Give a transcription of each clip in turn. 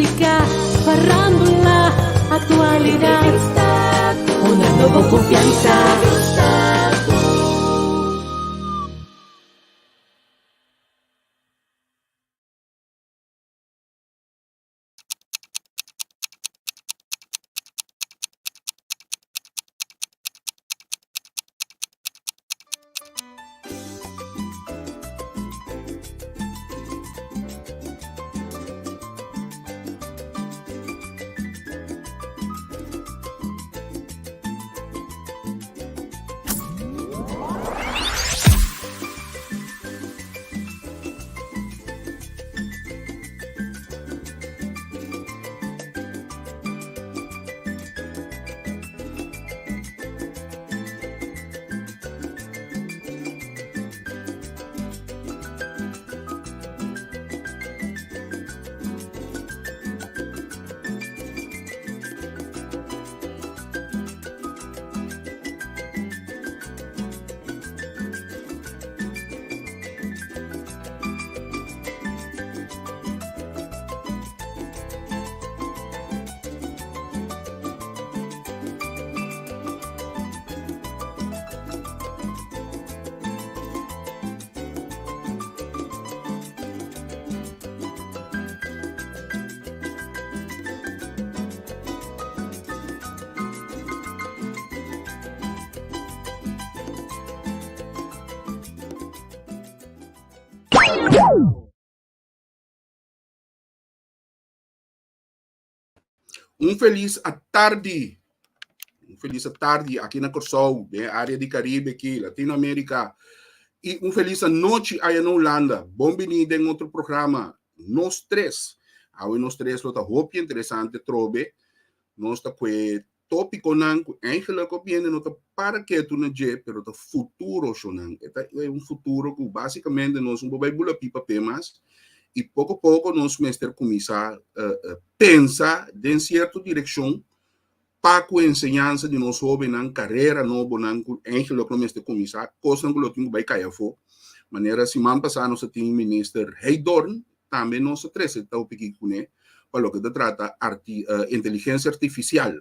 Polítika, farándula, aktualidat. Hunando bo konfiansa. Un felis atardi. Un felis atardi aki na Kòrsou, den área di Karibe aki, Latinoamérika. I un felis anochi aya na Hulanda. Bon bini den otro programa Nos Tres. Awe Nos Tres lo ta hopi interesante trobe. Nos ta kue Tópikonan ku eigenlijk op hende no ta para ketu na dje, pero ta futuro shonan. E ta un futuro ku básikamente nos no por bai bula pipa p'e mas i poko poko nos mester kuminsá pensa den sierto direkshon pa ku enseñansa di nos hóbennan, karera nobonan ku eigenlijk lo mester kuminsá, kosnan ku lo tin ku bai kai afó. Manera siman pasá nos a tin minister Heidorn Tambe nos a trese topiki kuné pa loke ta trata arti inteligensia artifisial.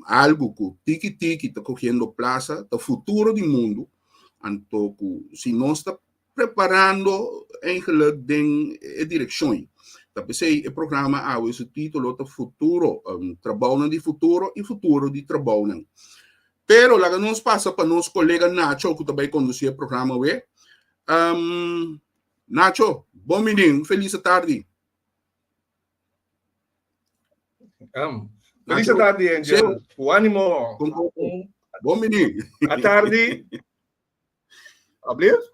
Algu ku tiki tiki ta kohiendo plasa, ta futuro di mundu, anto ku si nos ta preparando eigenlijk den e direkshon ei. Ta p'esei e programa awe su titulo ta Futuro, Trabounan di futuro i futuro di trabounan. Pero laga nos pasa pa nos kolega Nacho ku ta bai kondusí e programa awe. Nacho, bon bini, un felis tardi. Felis tardi, Angel. Ku ánimo. Bon bini. A tardi. Ablief?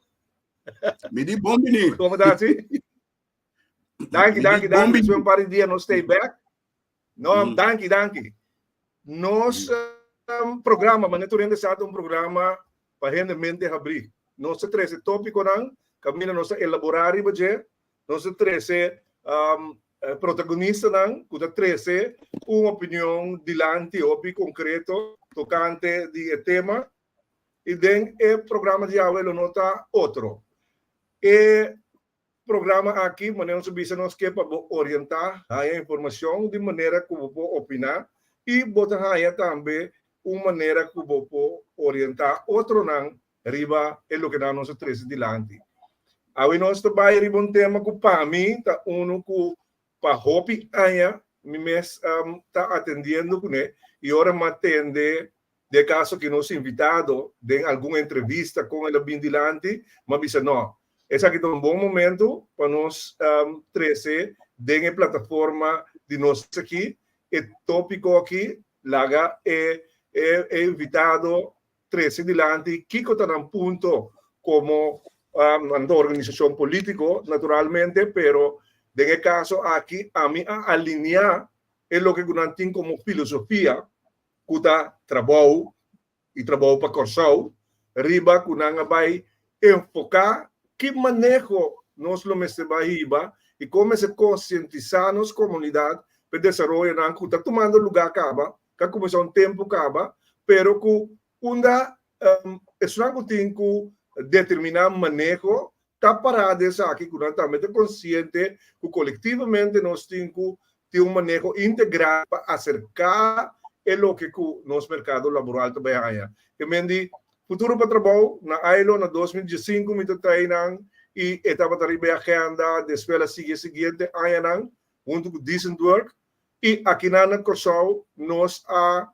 Mi di bon bini. Komo ta si? Danki, danki, danki. Despues un par di dia nos stay back. No, danki, danki. Nos programa, manera tur hende sa, ta un programa pa hende mente habrí. Nos ta trese tópikonan kaminda nos ta elaborá riba dje. Nos ta trese protagonistanan ku ta trese un opinion dilanti hopi konkreto tokante di e tema. I den e programa di awe lo no ta otro. E programa aki, manera nos a bisa, nos ke pa bo orientá, haña informashon di manera ku bo por opiná i bo ta haña tambe un manera ku bo por orientá otronan riba e lokenan nos a trese dilanti. Awe nos ta bai riba un tema ku pa mi ta unu ku pa hopi aña mi mes ta atendiendo kuné i ora mi a tende Den kaso ki nos invitado den algun entrevista kon el a bin dilanti, mi a bisa no, esaki ta un bon momento pa nos trese den e plataforma di nos aki e topiko aki, laga e e invitado trese dilanti kiko ta nan punto komo nan ta organisashon politiko naturalmente, pero den e kaso aki ami a alinia e loke ku nan tin komo filosofia ku ta trabou i trabou pa Kòrsou riba ku nan a bai enfoká ki maneho nos lo mester bai hiba i kon mester konsientisá nos komunidat pa e desaroyonan ku ta tumando lugá kaba, ku a kuminsá un tempu kaba, pero ku unda esnan ku tin ku determiná maneho. ta pará den esaki, ku nan tambe ta konsiente ku kolektivamente nos tin ku tin un maneho integral pa aserká e loke ku nos merkado laboral ta bai haña. Ke men di Futuro pa Trabou, na ILO na 2015 mi ta trae nan i e tabata riba e agenda, despues el a sigui e siguiente añanan huntu ku Decent Work i akinan na Kòrsou nos a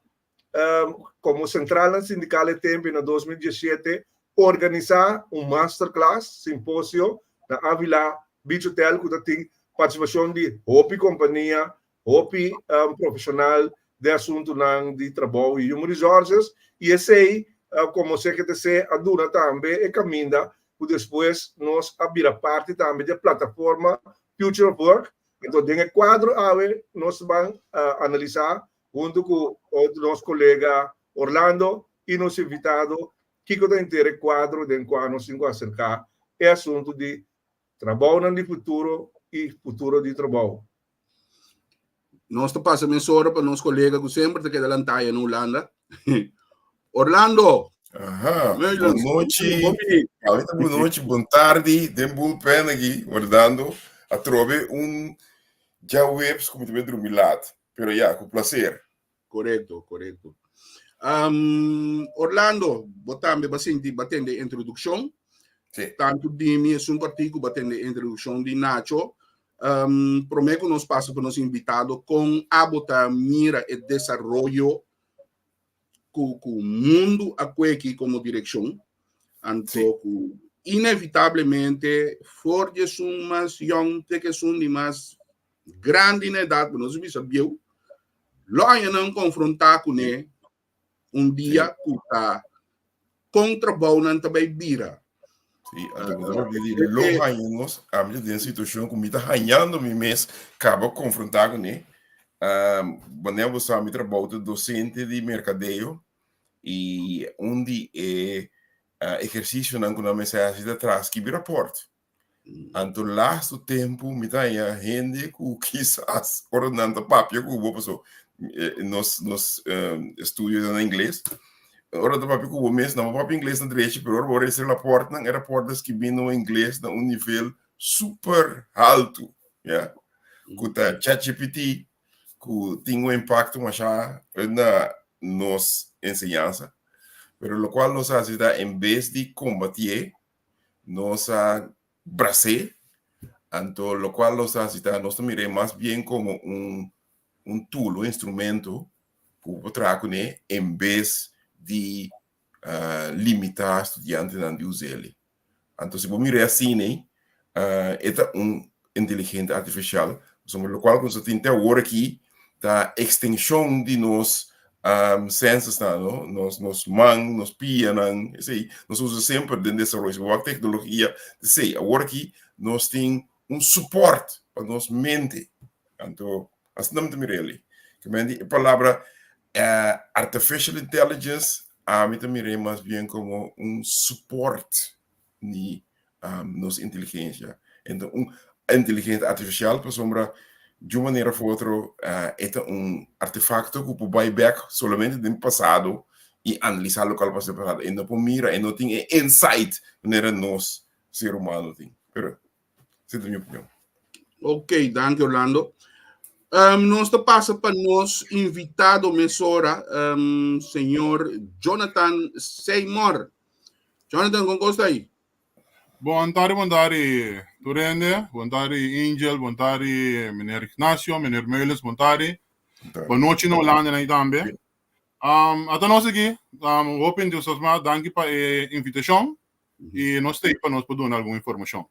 komo sentralnan sindikal e tempu na 2017 organisá un masterclass, simposio, na Avila Beach Hotel ku ta tin partisipashon di hopi kompania, hopi profeshonal den asuntunan di trabou i human resources i esei komo CGTC a duna tambe e kaminda ku despues nos a bira parti tambe di e plataforma Future of Work. Anto den e kuadro awe nos ta ban analisá huntu ku nos kolega Orlando i nos invitado kiko ta henter e kuadro den kua nos tin ku aserká e asuntu di trabounan di futuro i futuro di trabou. Nos ta pasa mesora pa nos kolega ku semper ta keda lantaya na Hulanda. Orlando! Aha, bon nochi. Ahorita bon nochi, bon tardi, den bullpen aki, wardando. Atrobe un djaweps ku mi ta bin drumi laat. Pero ya, ku placer. Korekto, korekto. Um, Orlando, bo tambe ba sinti, ba tende introdukshon. Sí. Tantu di mi esun kòrtiku ba tende introdukshon di Nacho. Um, promé ku nos pasa pa nos invitado, kon abo ta mira e desaroyo ku ku mundu a kweki komo direkshon? Anto Sí. ku inevitablemente for di esun mas yòn te ku esun di mas grandi na edat, bo no sa bisa bieu, lo haña nan konfrontá kuné un dia ku ta kon trabounan ta bai bira. Sí, anto ku ta papia di lo haña nos, ami ta den situashon ku mi ta hañando mi mes kaba konfrontá kuné. Wanneer bo sa mi trabou ta dosente di merkadeo i un di e ehersisionan ku nan mester hasi ta traskibi rapòrt. Anto lastu tempu mi ta haña hende ku kisas ora nan ta papia ku bo paso nos nos estudio ta na ingles ora nan ta papia ku bo mes nan por papia ingles na drechi pero ora bo resa raportnan e raport ta skibi na un ingles na un nivel super haltu ya ku ta chatgpt ku tin un impakto masha na nos enseñansa pero lokual nos a hasi ta en bes di kombatié Nos a bras'é, anto lokual nos a hasi ta nos ta mir'é mas bien komo un un tool, un instrumento ku bo por traha kuné en bes di limitá studiantenan di us'é. Anto si bo mir'é asina e ta un inteligente artifisial, pasobra lokual ku nos a tin te awor aki ta ekstenshon di nos sensesnan, no? Nos nos man, nos pianan, esei nos usa semper den desaroyo. Si bo wak teknologia, esei awor aki nos tin un suport pa nos mente. Anto asina mi ta mira eli. Ke men di e palabra artificial intelligence ami ta mir'é mas bien komo un suport ni nos inteligencia. Enton un inteligencia artificial pasobra di un manera of otro e ta un artefacto cu por bay bek solamente den pasado y analisa locual a pasa den pasado. E no por mira, e no tin e insight manera nos ser humano tin. Pero esa ta mi opinion. Ok, danki Orlando. Nos ta pasa pa nos invitado mesora, señor Jonathan Seymour. Jonathan, kon kos ta ahí? Bon tardi, bon tardi tur hende. Bon tardi Angel, bon tardi meneer Ignacio, meneer Meulens, bon tardi. Bon nochi na Holanda nan tambe. Ata nos aki, hopi entusiasmá, danki pa e invitashon i nos ta ei pa nos por duna algun informashon.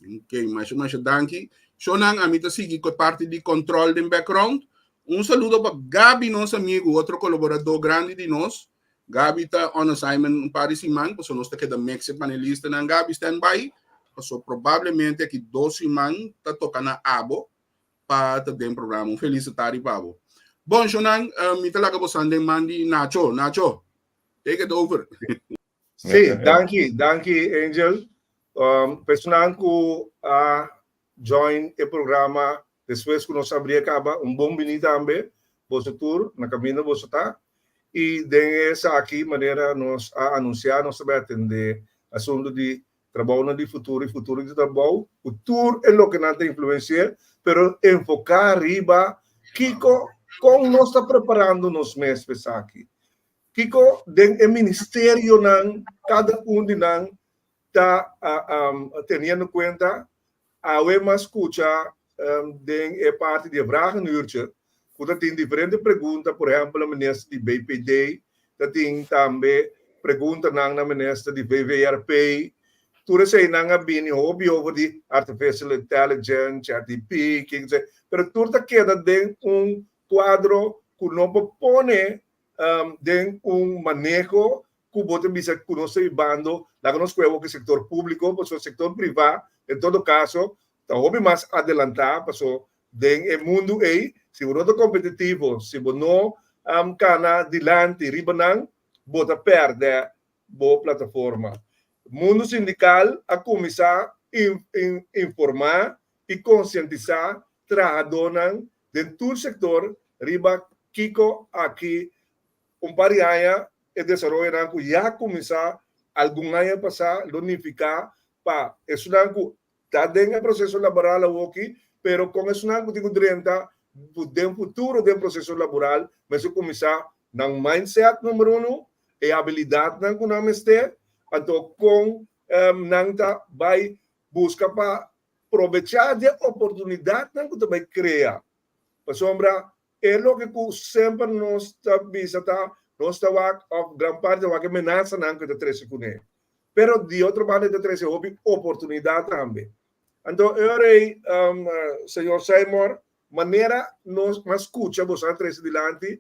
Ok, masha masha danki. Shownan, ami ta sigui ku e parti di control den background. Un saludo pa Gabi, nos amigu, otro kolaboradó grandi di nos. Gabi ta on assignment un par di siman, pasobra nos ta keda mix e panelistanan. Gabi, stand by, pasobra probablemente aki dos siman ta toka na abo pa ta den programa. Un felis tardi pa bo. Bon, shownan, mi ta laga bosan den man di Nacho. Nacho, take it over. Sí, danki, danki Angel. Personan ku a join e programa despues ku nos abri a kaba, un bon bini tambe boso tur na kaminda boso ta. I den esaki manera nos a anunsiá nos ta bai atendé asuntu di. Trabounan di futuro i futuro di trabou, ku tur e lokenan ta influensi'é, pero enfoká riba kiko, kon nos ta preparando nos mes pa esaki. Kiko den e ministerionan, kada un di nan ta teniendo kuenta. Awe m'a skucha den e parti di e vragenuurtje ku ta tin diferente pregunta, por ehèmpel na minister di BPD, ta tin tambe preguntanan na minister di VVRP. Tur eseinan a bini hopi over di artificial intelligence, ChatGPT, pero tur ta keda den un kuadro ku no por pone den un maneho ku bo ta bisa ku nos ta bibando, laga nos kohe awor ku e sektor públiko, pasobra sektor privá en todo kaso ta hopi mas adelantá, paso den e mundu ei si bo no ta kompetitivo, si bo no kana dilanti riba nan, bo ta pèrdè bo plataforma. Mundu sindikal a kuminsá informá i konsientisá trahadónan den tur sektor riba kiko aki Un par di aña e desaroyonan ku ya kuminsá algun aña pasá lo nifiká pa esunnan ku ta den e proseso laboral awoki, pero kon esunnan ku tin ku drenta den futuro den proseso laboral mester kuminsá nan mindset number uno, e abilidatnan ku nan mester, anto kon nan ta bai buska pa probechá di e oportunidatnan ku ta bai krea. Pasobra E loke ku semper nos ta bisa ta, nos ta wak òf gran parti ta wak e menasanan ku e ta trese kuné. Pero di otro banda e ta trese hopi oportunidat tambe. Anto e ora ei, señor Seymour, manera nos a skucha boso a trese dilanti,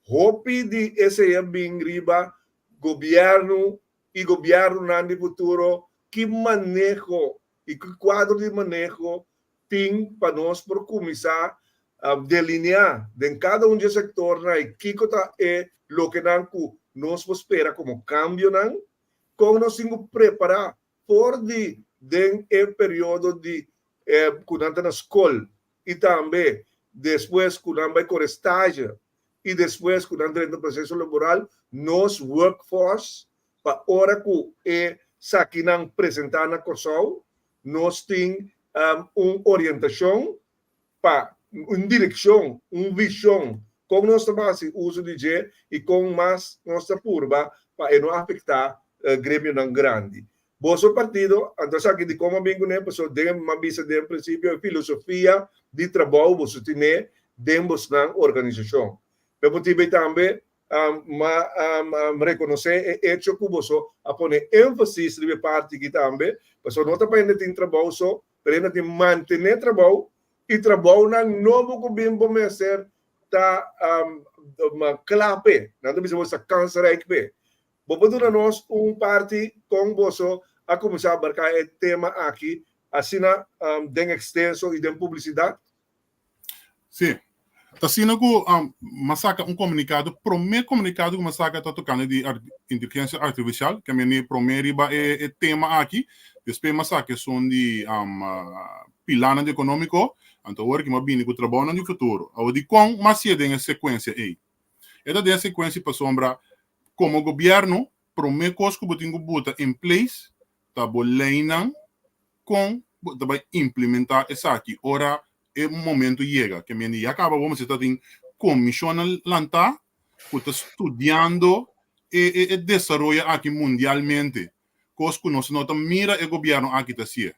hopi di esei a bin riba gobièrnu i gobièrnunan di futuro, ki maneho i ki kuadro di maneho tin pa nos por kuminsá delineá den kada un di e sektornan i kiko ta e lokenan ku nos por spera komo kambionan, kon nos tin ku prepará for di den e periodo di ku nan ta na skol i tambe despues ku nan bai kore stage i despues ku nan drenta proseso laboral, nos workforce pa ora ku e sakinan presentá na Kòrsou Nos tin un orientashon pa un direkshon, un vishon kon nos ta hasi uso di dje i kon mas nos ta purba pa e no afektá gremionan grandi. Boso partido, anto esaki di kon a bin kuné, pasobra den mi a bisa den prinsipio e filosofia di trabou boso tine den bosnan organisashon. Pero bo tin tambe Ma rekonosé e echo ku boso a pone énfasis riba e parti aki tambe, pasobra no ta pa hende tin trabou so, pero hende tin mantené trabou i trabounan nobo ku bin bo mester ta kla p'e. Nan ta bisa bo ta kansrijk p'e. Bo por duna nos un parti kon boso a kuminsá abarká e tema aki asina den ekstenso i den publisidat? Sí. Ta asina ku um, m'a saka un komunikado, promé komunikado ku m'a saka ta tokante di ar inteligensia artifisial, ke meni promé riba e, e tema aki, despues m'a saka esun di um, pilanan di ekonómiko, anto awor ki m'a bini ku trabounan di futuro. Awor dikon m'a hasié den e sekuensia ei? E ta den e sekuensia pasobra komo gobièrnu, promé kos ku bo tin ku buta in place ta bo leinan kon bo ta bai implementá esaki ora e momento yega. Ke mende ya kaba bo mester ta tin komishonnan lantá ku ta studiando e e desaroyo aki mundialmente, kos ku nos no ta mira e gobièrnu aki ta hasié.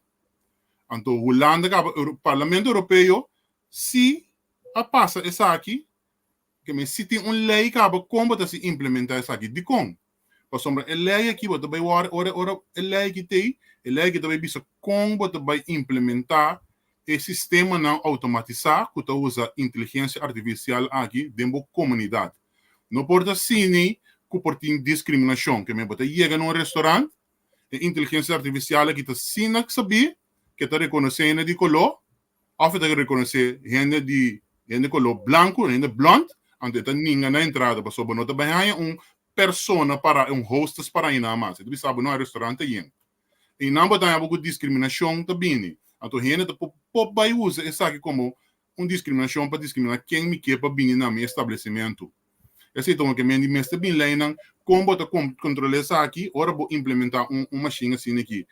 Anto Hulanda kaba, Parlamento Europeo si a pasa esaki, ke men si tin un lei kaba kon bo ta hasi implementá esaki. Dikon? Pasobra e lei aki bo ta bai wòrdu, ora ora e lei aki t'ei, e lei aki ta bai bisa kon bo ta bai implementá e sistemanan outomatisá ku ta usa inteligensia artifisial aki den bo komunidat. No por ta asina ku por tin diskriminashon. Ke men bo ta yega na un restorant, e inteligensia artifisial aki ta asina sabí ku e ta rekonosé hende di koló òf e ta rekonosé hende di hende koló blanku, hende blònt, anto e ta ninga na entrada pasobra bo no ta bai haña un persona para un hostess para einan mas. E ta bisa bo no, e restaurant ta yen. Einan bo ta haña bo ku diskriminashon ta bini. Anto hende ta por por bai usa esaki komo un diskriminashon pa diskriminá ken mi ke pa bini na mi establesimentu. Esei ta un ke men di mester bin leinan kon bo ta kontrolá esaki ora bo implementá un un mashin asina aki.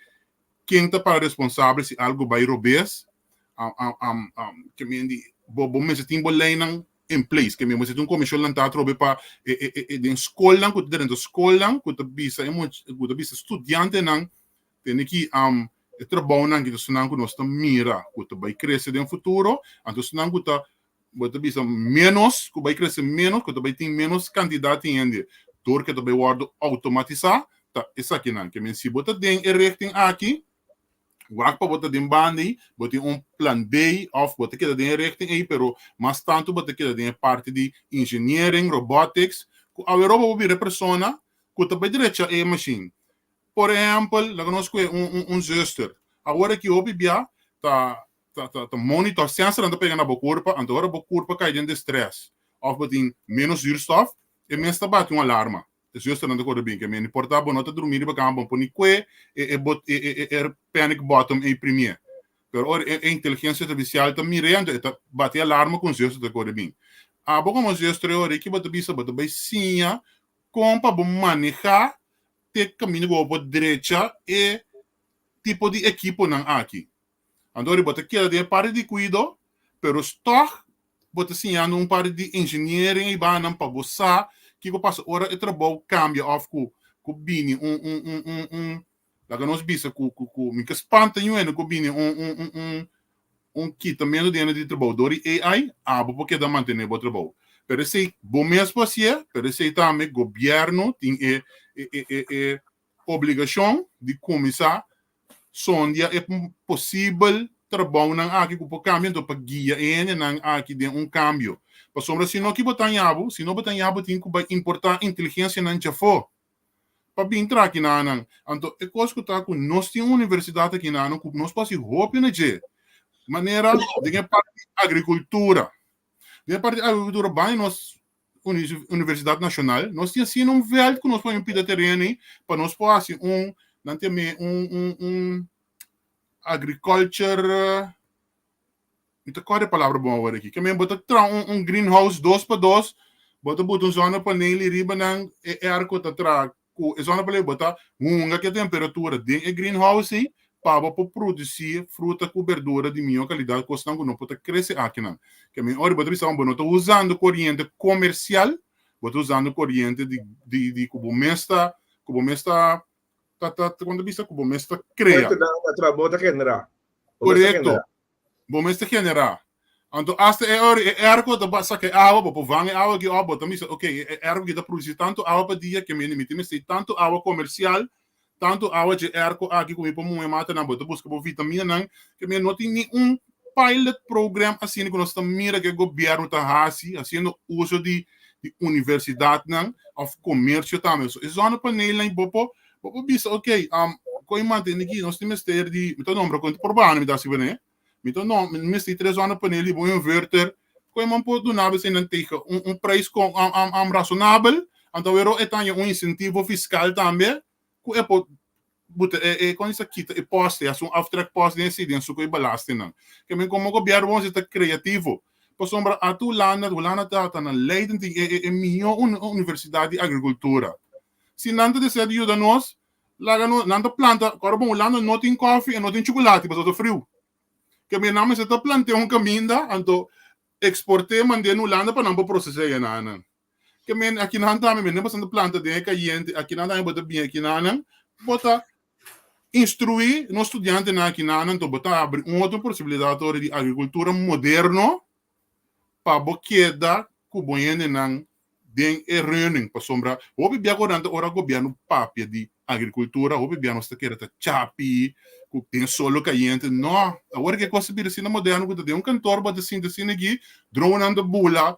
Ken ta para responsabel si algu bai robes? Ke men di bo bo mester tin bo leinan in place. Ke men mester tin un komishon lantá atrobe pa e e e den skolnan ku ta drenta skolnan ku ta bisa e mucha ku ta bisa studiantenan tene ki e trabounan ki ta esnan ku nos ta mira ku ta bai krese den futuro, anto esnan ku ta bo ta bisa ménos ku bai krese ménos ku ta bai tin ménos kantidat di hende dor ku ta bai wòrdu outomatisá ta esakinan. Ke men si bo ta den e richting aki wak pa bo ta den banda ei bo tin un plan B òf bo ta keda den e richting ei pero mas tantu bo ta keda den e parti di engineering, robotics ku awe bo bira e persona ku ta bai drecha e machine. Por ehèmpel laga nos kohe un un zuster awor aki hopi bia ta ta ta ta monitor sensornan ta pega na bo kurpa anto ora bo kurpa kai den distress òf bo tin ménos zuurstof e mes ta bati un alarma e zusternan ta kore bin ke meni por ta bo no ta drumi riba kama bo no por ni kue e e bot e e e panic button ei primié pero ora e e inteligensia artifisial ta mir'é anto e ta bati alarma ku un zuster ta kore bin abo komo zuster e ora ei ki bo ta bisa bo ta bai siña kon pa bo manehá te kaminda ku bo por drecha e tipo di ekiponan aki. Anto bo ta keda den e parti di kuido, pero tòg bo ta siñando un parti di engineering ei banan pa bo sa kiko pasa ora e trabou kambia òf ku ku bini un un un un un laga nos bisa ku ku ku mi ke spanta yu hende ku bini un un un un un kitamentu di hende di trabou dor di AI, abo por keda mantené bo trabou. Pero esei bo mes por hasié, pero esei tambe gobièrnu tin e e e e obligashon di kuminsá sondia e posibel trabounan aki ku por kambia, anto pa guia e hendenan aki den un kambio. Pasobra si no ki bo ta haña bo, si no bo ta haña bo tin ku bai importá inteligensianan djafó pa bin traha kinanan. Anto e kos ku ta ku nos tin un universidat akinanan ku nos por hasi hopi na dje, manera den e parti di agrikultura. Den e parti di agrikultura bai nos Universidat Nashonal, nos tin asina un vèlt ku nos por pida tereno ei pa nos por hasi un, nan ta yam'é un un un agriculture, mi ta kòrda e palabra bon awor aki, ke men bo ta traha un un greenhouse dos pa dos, bo ta buta un zonnepaneel i riba nan e airco ta traha ku e zonnepaneel bo ta hunga ku e temperatura den e greenhouse ei pa bo por produsí fruta ku berdura di mihó kalidat, kosnan ku no por ta krese akinan. Ke men ora bo ta bisa bo no ta usando koriente komersial, bo ta usando koriente di di di ku bo mes ta ku bo mes ta ta ta kon ta bisa ku bo mes ta krea. Bo ta generá. Korekto. Bo mester generá. Anto asta e ora e airco ta saka e awa, bo por van e awa aki op, bo ta misa, ok, e airco aki ta produsí tantu awa pa dia ke mi tin mester tantu awa komersial, tantu awa dje airco aki ku mi por muhe matanan, bo ta buska bo vitaminanan, ke mi no tin ni un pilot program asina ku nos ta mira ku e gobièrnu ta hasi, hasiendo uso di di universidatnan òf komersio tambe. So e zonnepaneelnan bo por Bo por bisa, ok, um, koe mantene aki, nos tin mester di, mi ta nombra kon por bana mi ta hasi bene, mi ta nom, mi mester di tres zonnepaneel di bo inverter, koe man por duna bo eseinan tegen un, un prijs kon, um, um, um, rasonabel, anto awero e ta haña un insentivo fiskal tambe, ku e por buta e, e, kon sa kita e poste, hasi un aftrekpost den esei, den su koe belastingnan. Ke men komo gobièrnu bo mester ta kreativo, pasobra ata Hulanda, Hulanda ta, ta na Leiden tin e, e, e mihó universidat di agrikultura. Si nan ta desea di yuda nos, laga nos, nan ta planta, ora bon Hulanda no tin kofi en no tin chukulati pasobra ta friu. Ke mi nan mester ta plantea un kaminda, anto eksport'é mand'é na Hulanda pa nan por proses'é e nan. Ke men aki nan tambe, men nan ta planta den e kayente, aki nan tambe bo ta bin aki nan, bo ta instruí nos studiantenan aki nan, anto bo ta habri un otro posibilidat ora di agrikultura moderno pa bo keda ku bo hendenan den e running pasobra hopi bia ku nan ta ora gobièrnu papia di agrikultura hopi bia nos ta kere ta chapi ku den solo kayente no awor ke kos a bira asina moderno ku ta den un kantor bo ta sinta asina aki dronenan ta bula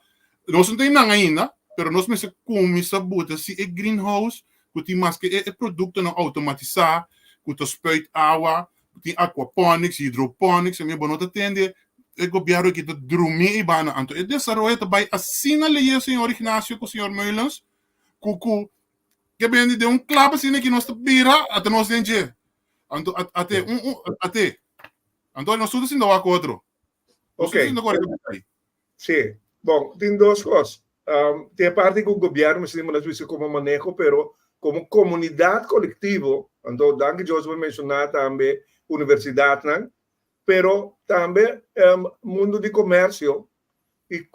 nos no ta einan ainda pero nos mester kuminsá buta si e greenhouse ku tin maske e produktonan outomatisá ku ta spuit awa tin aquaponics, hydroponics, mi bo no ta tende e gobierno aki ta drumi ei banda. Anto e desaroyo ta bai asina leye señor Ignacio ku señor Meulens ku ku ke bende den un klap asina aki nos ta bira ata nos den dje. Anto ate un un ate. Anto nos tur ta sinta wak otro. Nos tur ta sinta kore kai. Sí. Bon, tin dos kos. Um, tin e parti ku gobièrnu mester tin bisa komo maneho, pero komo komunidat kolektivo, anto danki George por menshoná tambe universidatnan, pero tambe mundu di komersio i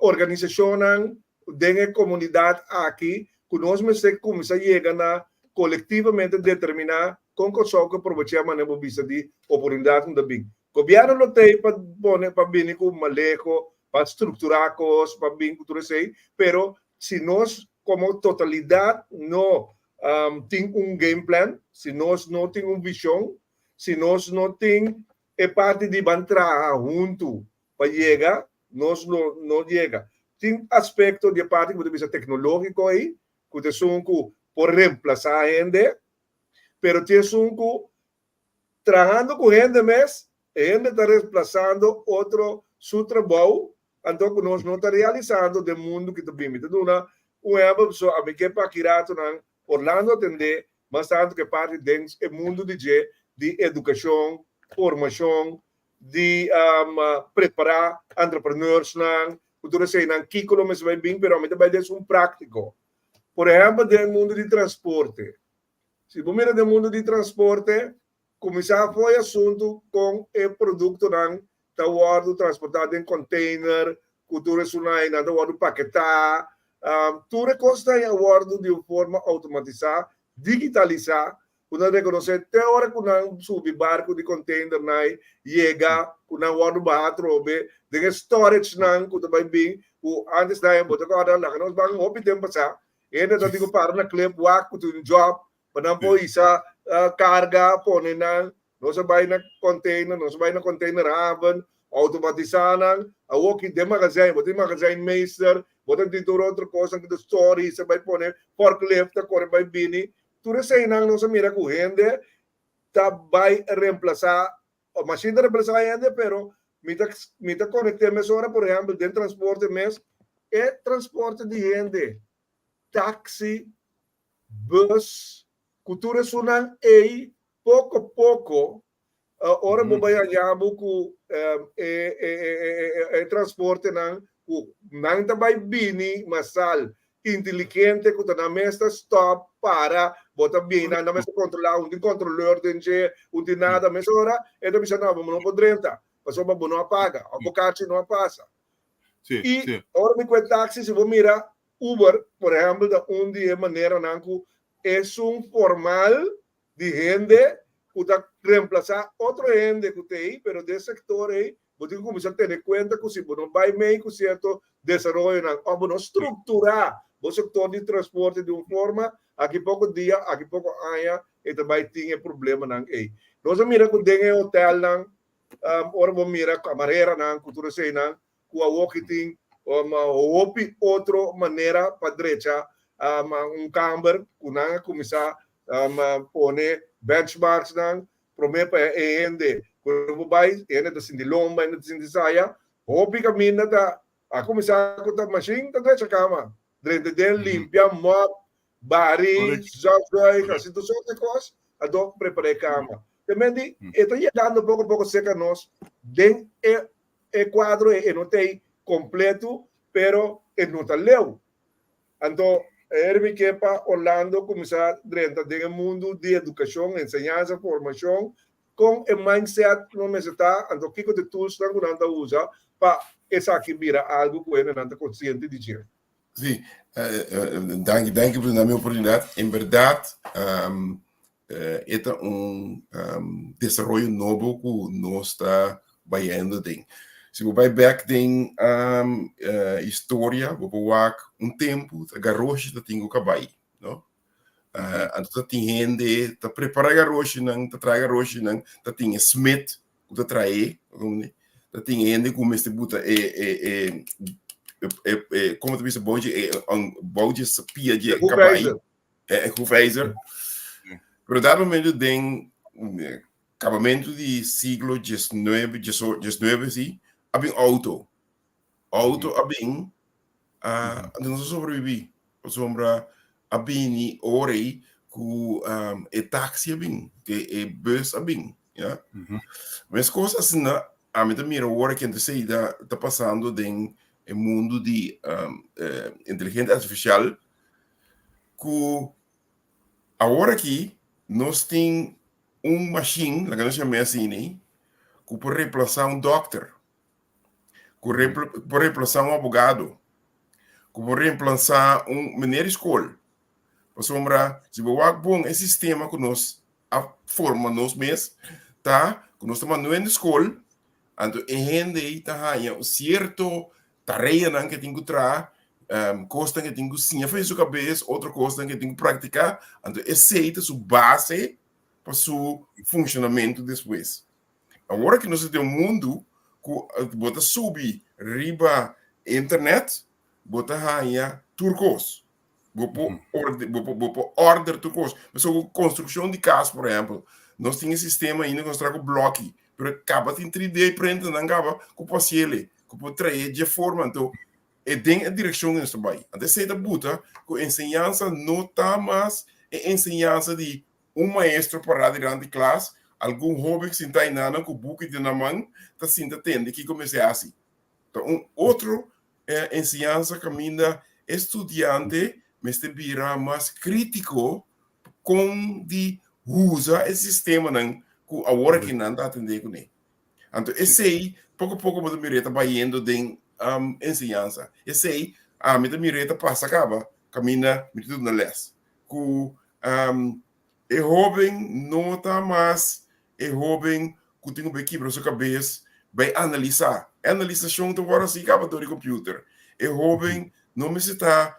organisashonnan den e komunidat aki ku nos mester kuminsá yega na kolektivamente determiná kon Kòrsou ke probechá manera bo bisa di oportunidat ku ta bin. Gobièrnu lo tei pa pone pa bini ku maleho, pa strukturá kos, pa bin ku tur esei, pero si nos komo totalidat no tin un game plan, si nos no tin un vishon, si nos no tin e parti di ban traha huntu pa yega, nos lo no yega. Tin aspekto di e parti ku bo ta bisa teknológiko ei, ku ta esun ku por remplasá hende, pero tin esun ku trahando ku hende mes, e hende ta remplasando otro su trabou, anto ku nos no ta realisando den mundu ki ta bin. Mi ta duna un ehèmpel pasobra ami ke pa ki ratonan Orlando atendé mas tantu ku e parti den e mundu di dje di edukashon, formashon, di prepará entrepreneursnan ku tur eseinan kiko lo mester bai bin, pero ami ta bai den esun práktiko. Por ehèmpel den e mundu di transporte. Si bo mira den mundu di transporte, kuminsá for e asuntu kon e produktonan ta wòrdu transportá den container ku tur esunnan einan ta wòrdu paketá. Tur e kosnan ei a wòrdu di un forma outomatisá, digitalisá, ku nan rekonosé te ora ku nan subi barku di containernan ei yega, ku nan wòrdu baha atrobe den e storagenan ku ta bai bin, ku ántes nan bo ta kòrda laga nos ban hopi tempu pasá, hende ta tin ku para na klep wak ku tin un job pa nan por hisa karga pone nan, nos a bai na container, nos a bai na container haven, automatisá nan, awor ki den magazijn, bo tin magazijnmeester, bo ta tin tur otro kosnan ku ta store hisa bai pone forklift ta kore bai bini, tur eseinan nos a mira ku hende ta bai remplasá, mashin ta remplasá hende pero mi ta mi ta konekt'é mesora por ehèmpel den transporte mes, e transporte di hende, taxi, bus, ku tur esunnan ei poko poko ora bo bai haña bo ku e transportenan ku nan ta bai bini masal inteligente ku ta nan mes ta stop para bo ta bini nan nan mes ta kontrolá un tin kontrolor den dje un tin nada mesora e ta bisa no bo no por drenta pasobra bo no a paga òf bo karchi no a pasa i ora mi ku e taxi si bo mira Uber, por ehèmpel, ta un di e maneranan ku esun formal di hende ku ta remplasá otro hende ku ta ei, pero den sektor ei bo tin ku kuminsá tene kuenta ku si bo no bai mei ku sierto desaroyonan òf bo no strukturá bo sektor di transporte di un forma, aki poko dia, aki poko aña e ta bai tin e problemanan ei. Nos a mira ku den e hotèlnan, ora bo mira kamareranan ku tur eseinan, ku awoki tin hopi otro manera pa drecha un kamber ku nan a kuminsá pone benchmarksnan promé pa e hende ku no por bai, e hende ta sinti lomba, e hende ta sinti saya. Hopi kaminda ta a kuminsá ku ta mashin ta drecha kama, drenta den limpia, mòp, bari, stofzuig, hasi tur sort di kos, anto prepará e kama. Te men di e ta yegando poko poko serka nos den e E kuadro ei e no ta ei kompletu, pero e no ta leu. Anto Hermi ke pa Orlando kuminsá drenta den e mundu di edukashon, enseñansa, formashon, kon e mindset no mester ta, anto kiko ta e toolsnan ku nan ta usa pa esaki bira algu ku hendenan ta konsiente di dje. Sí, danki, danki pa duna mi oportunidat. En bèrdat e ta un desaroyo nobo ku nos ta bayendo den. Si bo bai bèk den historia, bo por wak un tempu ta garoshi ta tin ku kabai, no? Anto ta tin hende ta prepará garoshinan, ta traha garoshinan, ta tin e smid ku ta trae, ta tin hende ku mester buta e e e e e komo ta bisa bou dje e bou dje pia dje kabai. E hoefijzer. Pero dat momento den kabamentu di siglo diesnuebe, diesnuebe si, a bin auto. Auto a bin, anto nos a sobreviví. Pasobra a bini ora ei ku e taxi a bin, e bus a bin, ya. Meskos asina ami ta mira ora kende esei ta pasando den e mundu di inteligensia artifisial ku awor aki nos tin. un mashin, laga nos yam'é asina, ku por remplasá un dòkter, ku por remplasá un abogado, ku por remplasá un meneer di skol. Pasobra si bo wak bon e sistema ku nos a forma nos mes ta ku nos ta manda un hende skol, anto e hende ei ta haña un sierto tareanan ku e tin ku traha, kosnan ku e tin ku siña for di su kabes, otro kosnan ku e tin ku praktiká, anto esei ta su base pa su funshonamentu despues. Awor aki nos ta den un mundu ku bo ta subi riba internet, bo ta haña tur kos. Bo por orde, bo por, bo por order tur kos. Pasobra ku konstrukshon di kas, por ehèmpel, nos tin e sistema ainda ku nos traha ku blòki, pero kaba tin 3D printernan kaba ku por hasiel, ku por trae dje forma. Anto e den e direkshon ku nos ta bai. Anto esei ta buta ku enseñansa no ta mas e enseñansa di un maestro pará dilanti klas, algun hóben sintá einan ku buki den nan man ta sinta tende kiko mester hasi. Ta un otro enseñansa kaminda e studiante mester bira mas krítiko kon di usa e sistemanan ku awor aki nan ta atendé kuné. Anto esei poko poko bo ta mir'é ta bayendo den enseñansa. Esei ami ta mir'é ta pasa kaba kaminda mi ta duna lès. Ku E hóben no ta mas e hóben ku tin ku bai kibra su kabes bai analisá. E analisashon ta wòrdu hasi kaba dor di computer. E hóben no mester ta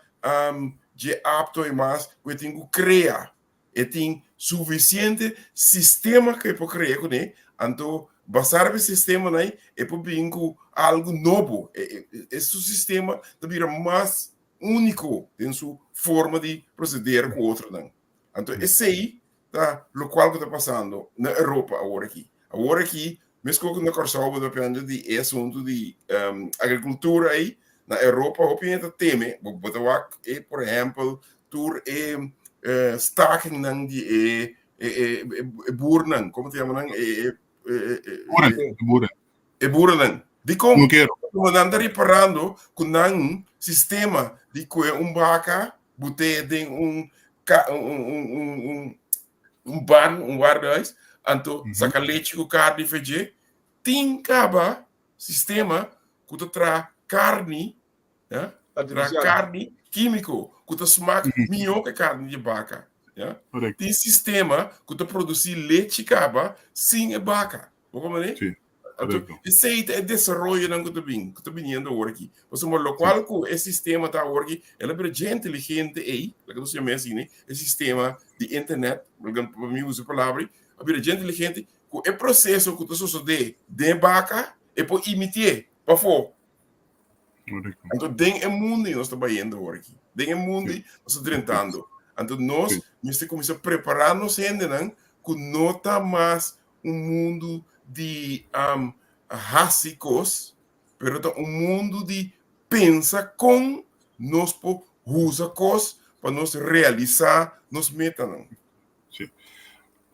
dje apto e mas ku e tin ku krea. E tin sufisiente sistema ku e por krea kuné, anto basá riba e sistemanan ei e por bin ku algu nobo. E su sistema ta bira mas úniko den su forma di proseder ku otronan. Anto esei ta lokual ku ta pasando na Europa awor aki. Awor aki, meskos ku na Kòrsou bo ta papiando di e asuntu di agrikultura ei, na Europa hopi hende ta teme, bo bo ta wak e por ehèmpel tur e stakingnan di e e e boernan, komo ta yama nan? E e Boeren, e boeren. E boerennan. Dikon? Kunukero. Pasobra nan ta riparando ku nan sistema di kue un baka bot'é den un ka un un un un un barn, un wardehuis, anto saka lechi ku karni for dje, tin kaba sistema ku ta traha karni, ya, traha Artifisial. karni kímiko ku ta smak mihó ku e karni di baka, ya. Correcto. Tin sistema ku ta produsí lechi kaba sin e baka. Bo comprende? Sí. Anto, esei ta e desaroyonan ku ta bin, ku ta biniendo awor aki. Pasobra lokual ku e sistema ta awor aki, el a bira dje inteligente ei, laga nos yam'é asina, e sistema di internet, pa mi usa e palabra ei, a bira dje inteligente ku e proseso ku ta sosodé den e baka, e por imitié pafó. Anto den e mundo nos ta bayendo awor aki. Den e mundo nos ta drentando. Anto nos mester kuminsá prepará nos hendenan ku no ta mas un mundu di um, hasi kos, pero ta un mundu di pensa kon nos por usa kos pa nos realisá nos metanan. Sí.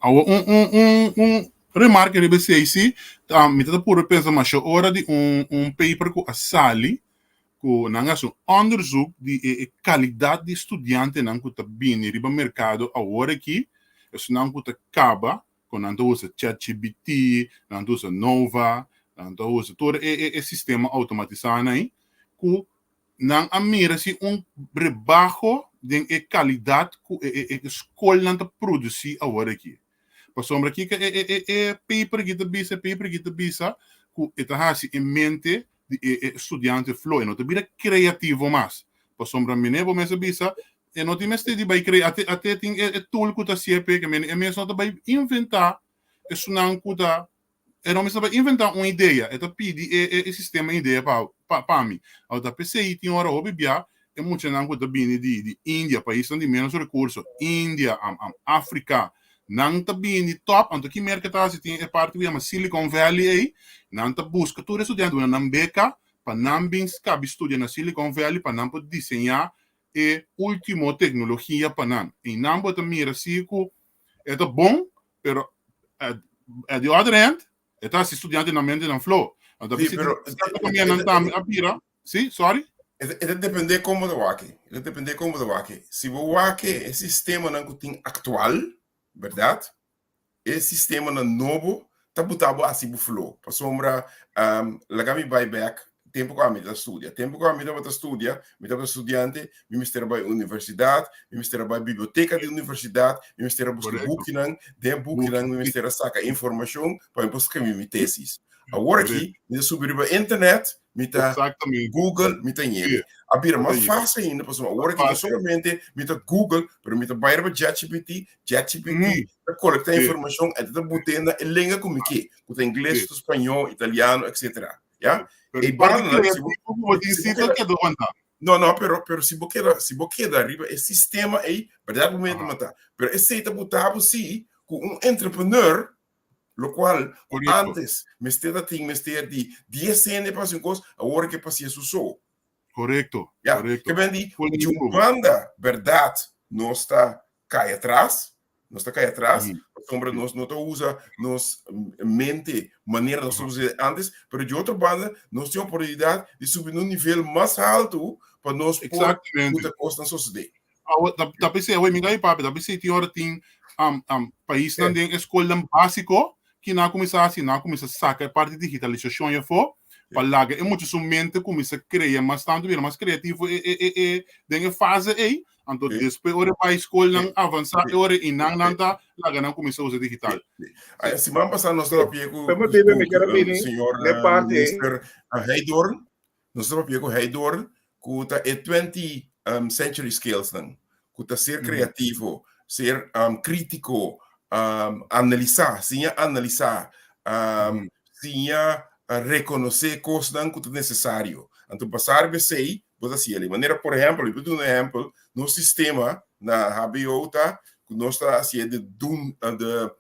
Awo un un un un remarke riba esei sí, ta mi ta puru pensa masha ora di un un paper ku a sali ku nan a hasi un onderzoek di e e kalidat di studiantenan ku ta bini riba merkado awor aki, esunnan ku ta kaba ku nan ta usa ChatGPT, nan ta usa Nova, nan ta usa tur e e e sistema outomatisá nan ei, ku nan a mira si un rebaho den e kalidat ku e e e skolnan ta produsí awor aki. Pasobra kiko e e e e paper aki ta bisa? E paper aki ta bisa ku e ta hasi e mente di e e studiante flo, e no ta bira kreativo mas. Pasobra mene bo mes a bisa, e no tin mester di bai krea, ate ate tin e e tool ku ta hasié p'e, ke mene e mes no ta bai inventá esunnan ku ta E no mester bai inventá un idea, e ta pidi e e e sistema idea pa pa pa mi. Awor ta p'esei tin ora hopi bia e muchanan ku ta bini di di India, paisnan di ménos rekurso, India, am am Afrika, nan ta bini tòp, anto ki merka ta hasi tin e parti ku yama Silicon Valley ei, nan ta buska tur e studiante duna nan beka pa nan bin skabi studia na Silicon Valley pa nan por diseñá e último teknologia pa nan. I nan bo ta mira si ku e ta bon pero at, at the other hand, e ta hasi studiantenan mentenan flow. Anto Sí, pero cierto comianan tambe a bira, sí, sorry. E ta depende kon bo ta wak. E ta depende kon bo ta wak. Si bo wak e sistemanan ku tin aktual, bèrdat? e sistemanan nobo ta buta bo hasi bo flow. Pasobra, laga mi bai bek tempu ku ami ta studia. Tempu ku ami tabata studia, mi tabata studiante, mi mester a bai universidat, mi mester a bai biblioteka di universidat, mi mester a buska bukinan, den e bukinan mi mester a saka informashon pa mi por skribi mi tesis. Awor aki mi ta subi riba internet, mi ta Google, mi ta ñebe. A bira mas fásil ainda pasobra awor aki no solamente mi ta Google, pero mi ta bai riba ChatGPT, ChatGPT ta kolektá informashon en ta bot'é na e lenga ku mi ke, ku ta ingles, ku ta spañó, italiano, etcetera. Ya? E banda, si bo, si bo keda, no, no, pero, pero si bo keda, si bo keda riba e sistema ei, berdad bo mester mata. Pero esei ta bota bo si ku un entrepreneur, lokual ku antes mester ta tin mester di dies hende pa hasi un kos, awor ke pa hasi su so. Korekto, Ya, korekto. ke men di, di un banda, berdad, nos ta kai atras, nos ta kai atras, pasobra nos no ta usa nos mente manera nos ta usa antes, pero di otro banda nos tin oportunidad di subi na un nivel mas haltu pa nos por buta kosnan sosodé. Awe, ta, ta p'esei, awe mi gai papia, ta p'esei tin ora tin um, um, paisnan den e skolnan básiko ki nan a kuminsá hasi, nan a kuminsá saka e parti digitalisashon afó pa laga e mucha su mente kuminsá krea mas tantu, bira mas kreativo e, e, e, e, den e fase ei. Anto despues ora e bai skolnan avansá e ora i nan nan ta laga nan kuminsá usa digital. Ay, siman pasá nos ta papia ku, Permitime, mi ker a ku bini señor n'e parti ei. minister Heidorn. Nos ta papia ku Heidorn ku ta e 20 century skills nan, ku ta ser kreativo, ser kritiko, analisá, siña analisá, siña rekonosé kosnan ku ta nesesario. Anto basá riba esei bo ta hasi elei. Manera por ehèmpel, mi por duna un ehèmpel, nos sistema na HBO ta ku nos ta hasié de Doom, de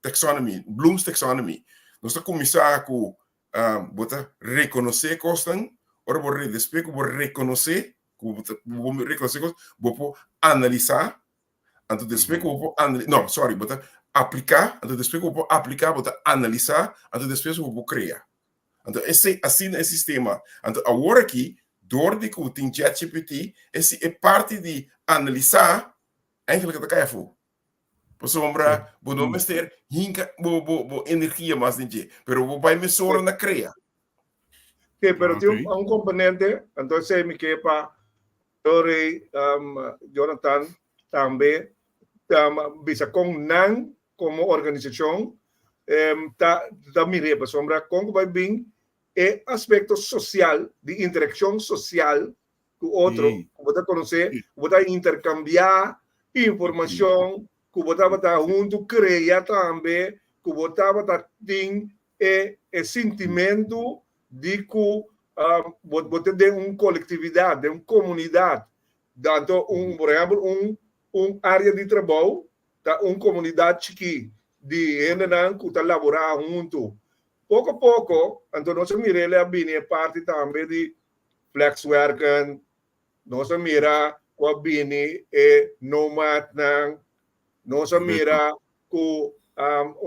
taxonomy, Bloom's taxonomy. Nos ta kuminsá ku bo ta rekonosé kosnan, ora bo despues ku bo rekonosé, ku bo ta bo rekonosé kos, bo por analisá, anto despues ku bo por analisá, no, sorry, bo ta apliká, anto despues ku bo por apliká, bo ta analisá, anto despues bo por krea. Anto esei asina e sistema. Anto awor aki, dor di ku tin ChatGPT, e e parti di analisá eigenlijk ta kai afó. Pasobra bo no mester hinka bo bo bo energia mas den dje, pero bo bai mesora na krea. Sí, pero tin un, un componente, entonces mi ke pa Sorry, um, Jonathan, tambe um, bisa con nan como organisacion um, ta, ta mire, pasobra con ku bai bin e aspecto social, di interaccion social ku otro, ku bo ta konosé, ku bo ta interkambiá informashon, ku bo tabata huntu krea tambe, ku bo tabata tin e e sintimentu di ku bo bo ta den un kolektividat, den un komunidat. Tanto un, por ehèmpel, un un área di trabou ta un komunidat chikí di hendenan ku ta laborá huntu. Poko poko, anto nos a mira el a bini e parti tambe di flexwerken, nos a mira ku a bini e nomadnan, nos a mira ku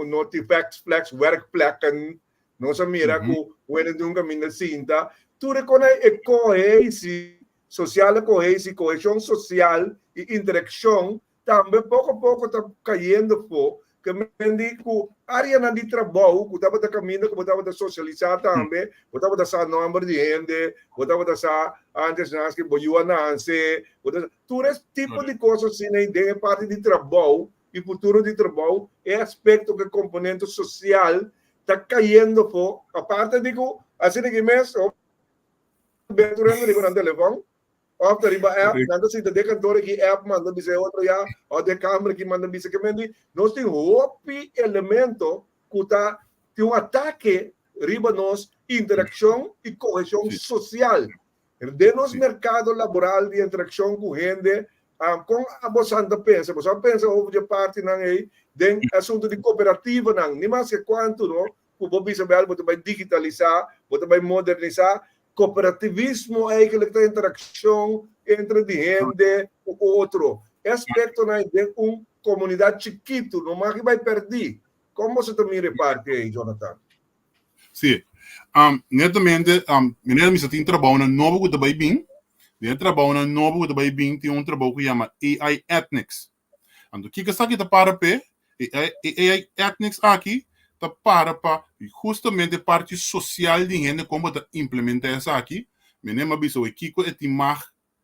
no tin flex werkplekken, nos a mira ku wende den un kaminda sinta. Tur e kos e kohesi, sosiale kohesi, koheshon sosial i interakshon Tambe poko poko ta kayendo afó ke men di ku áreanan di trabou ku tabata kaminda ku bo tabata sosialisá tambe, bo tabata sa nòmber di hende, bo tabata sa antes naske bo yu a nanse, bo ta tur e tipo di kos asina ei den e parti di trabou i futuro di trabou e aspekto ku e komponente sosial ta kayendo afó aparte di ku asina ki mes hopi tur hende riba nan telefòn. Of ta riba app, nan ta sinta den kantoor aki app manda bisa e otro ya, of den kamer aki manda bisa ke men di nos tin hopi elemento ku ta tin un atake riba nos interakshon i koheshon sosial. Den nos merkado laboral di interakshon ku hende, kon bosan ta pensa? Bosan a pensa over di e partinan ei den asuntu di kooperativanan, ni maske kuantu no ku bo bisa bel bo ta bai digitalisá, bo ta bai modernisá. Kooperativismo eigenlijk ta interakshon entre di hende ku otro. E aspektonan ei den un komunidat chikitu no mag bai pèrdí. Kon boso ta mira e parti ei, Jonathan? Sí. Netamente, meneer mi sa tin trabounan nobo ku ta bai bin. Den e trabounan nobo ku ta bai bin tin un trabou ku yama AI Ethics. Anto kiko esaki ta para p'e? E AI Ethics aki ta para pa hustamente parti sosial di hende kon bo ta implementá esaki. Mene mi a bisa awor kiko e tin mag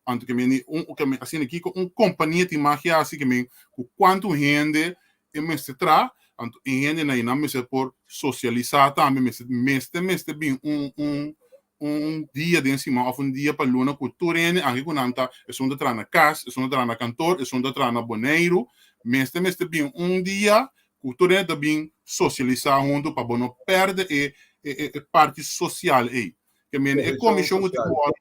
anto ke meni un asina kiko un kompania tin mag hasi ke men ku kuantu hende e mester traha anto e hendenan ei nan mester por sosialisá tambe mester mester mester bin un un un dia den siman òf un dia pa luna ku tur hende anke ku nan ta esun ta traha na kas esun ta traha na kantor esun ta traha na Boneiru mester mester bin un dia ku tur hende ta bin sosialisá huntu pa bo no pèrdè e e parti sosial ei ke mende e komishon ku tin ku wòrdu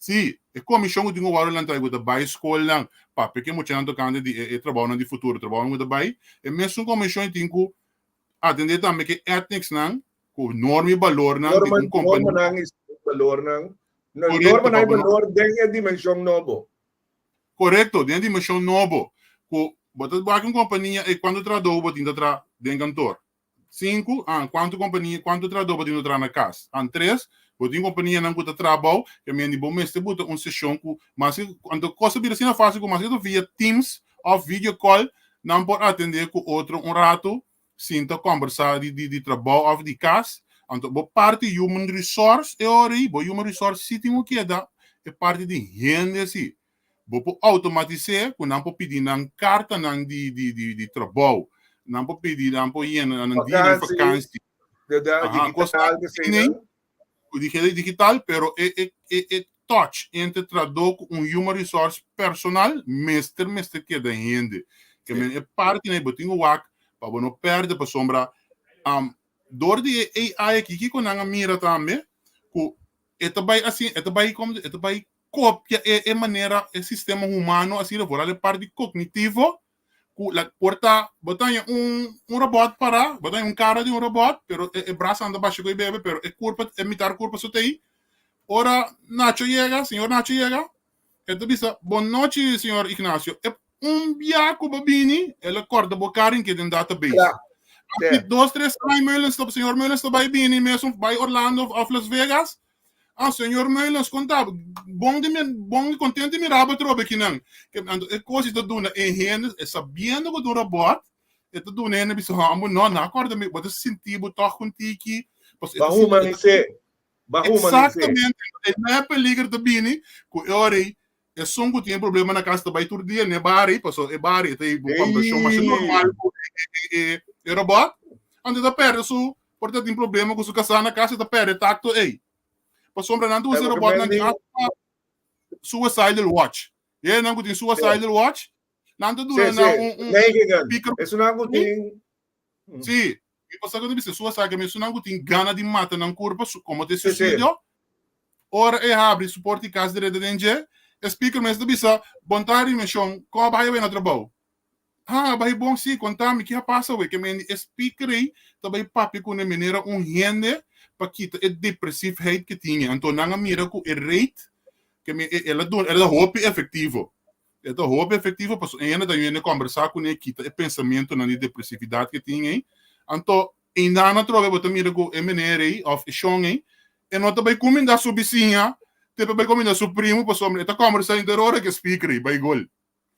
Sí, e komishon ku tin ku wòrdu lantá i ku ta bai skolnan papia ku e muchanan tokante di e trabounan di futuro, trabounan ku ta bai, e mesun komishon i tin ku atendé tambe ku e etniksnan ku norma i balornan di un kompania. Normanan i balornan. Normanan i balor den e dimenshon nobo. Korekto, den e dimenshon nobo. Ku bo ta wak un kompania e kuantu trahadó bo tin ta traha den kantor? Sinku, ah, kuantu kompania, kuantu trahadó bo tin ta traha na kas? An tres, bo tin kompanianan ku ta traha abou, ke mende bo mester buta un seshon ku maske, anto kos a bira asina fásil ku maske ta via Teams òf video call nan por atendé ku otro un ratu sinta kòmbersá di di di trabou òf di kas. Anto bo parti human resource e ora ei, bo human resource si tin ku keda e parti di hende si. Bo por automatis'é ku nan por pidi nan kartanan di di di di trabou, nan por pidi nan por yena nan dia di vakansi. Aha, kos asina ku di hende digital, pero e e e e touch entre trahadó ku un human resource personal mester mester keda hende. Ke men e partinan ei bo tin ku wak pa bo no pèrdè pasobra dor di e AI aki kiko nan a mira tambe ku e ta bai asina e ta bai e ta bai kopia e e manera e sistema humano asina vooral e parti kognitivo ku la por ta bo ta haña un un robot pará bo ta haña un kara di un robot pero e e brasanan ta basha ku e bebe pero e kurpa e mitar kurpa so ta ei ora Nacho yega señor Nacho yega e ta bisa bon nochi señor Ignacio e un bia ku bo bini el a kòrda bo kara en ke den database aki dos tres aña Meulens ta señor Meulens ta bai bini mesun bai Orlando òf Las Vegas Ah, señor Meulens, kon ta? Bon di mi, bon i kontent di mira bo atrobe kinan. Ke anto e kos i ta duna e hende, e sabiendo ku ta un robot, e ta duna e hende bisa, Hòmber, no, no a kòrda mi, bo ta sinti bo tòg un tiki. Pasobra e Ba ta sinti, e ta humanis'é, ba humanis'é. Eksaktamente, e no e peliger ta bini ku e ora ei esun ku tin e problema na kas ta bai tur dia n'e bar ei, pasobra e bar ei ta un kombershon masha normal ku e e robot, anto e ta pèrdè su Por ta tin problema ku su kasá na kas, e ta pèrdè takto ei. Pasobra nan ta usa e robòtnan di hasta suicidal watch. E hendenan ku tin suicidal watch, nan ta duna nan un un speaker. Esunnan ku tin. Sí. Mi pasá ku ta bisa suicide, mi esunnan ku tin gana di mata nan kurpa, komo ta e suisidio, ora e habri su porta di kas drenta den dje, e speaker mes ta bisa, Bon tardi, meshon, kon a bai awe na trabou? Ha, bai bon si, konta mi ki a pasa awe. Ke mende e speaker ei ta bai papia ku ne manera un hende pa kita e depresiefheid ke tin e. Anto nan a mira ku e rate ke mi e el a duna el a hopi efektivo. E ta hopi efektivo pasobra e hende ta yende kombersá kuné kita e pensamentunan di depresividat ke tin ei. Anto einan atrobe bo ta mira ku e meneer ei òf e shon ei e no ta bai kuminda su bisiña te pa bai kuminda su primu pasobra e ta kombersá henter ora ku e speaker ei bai gol.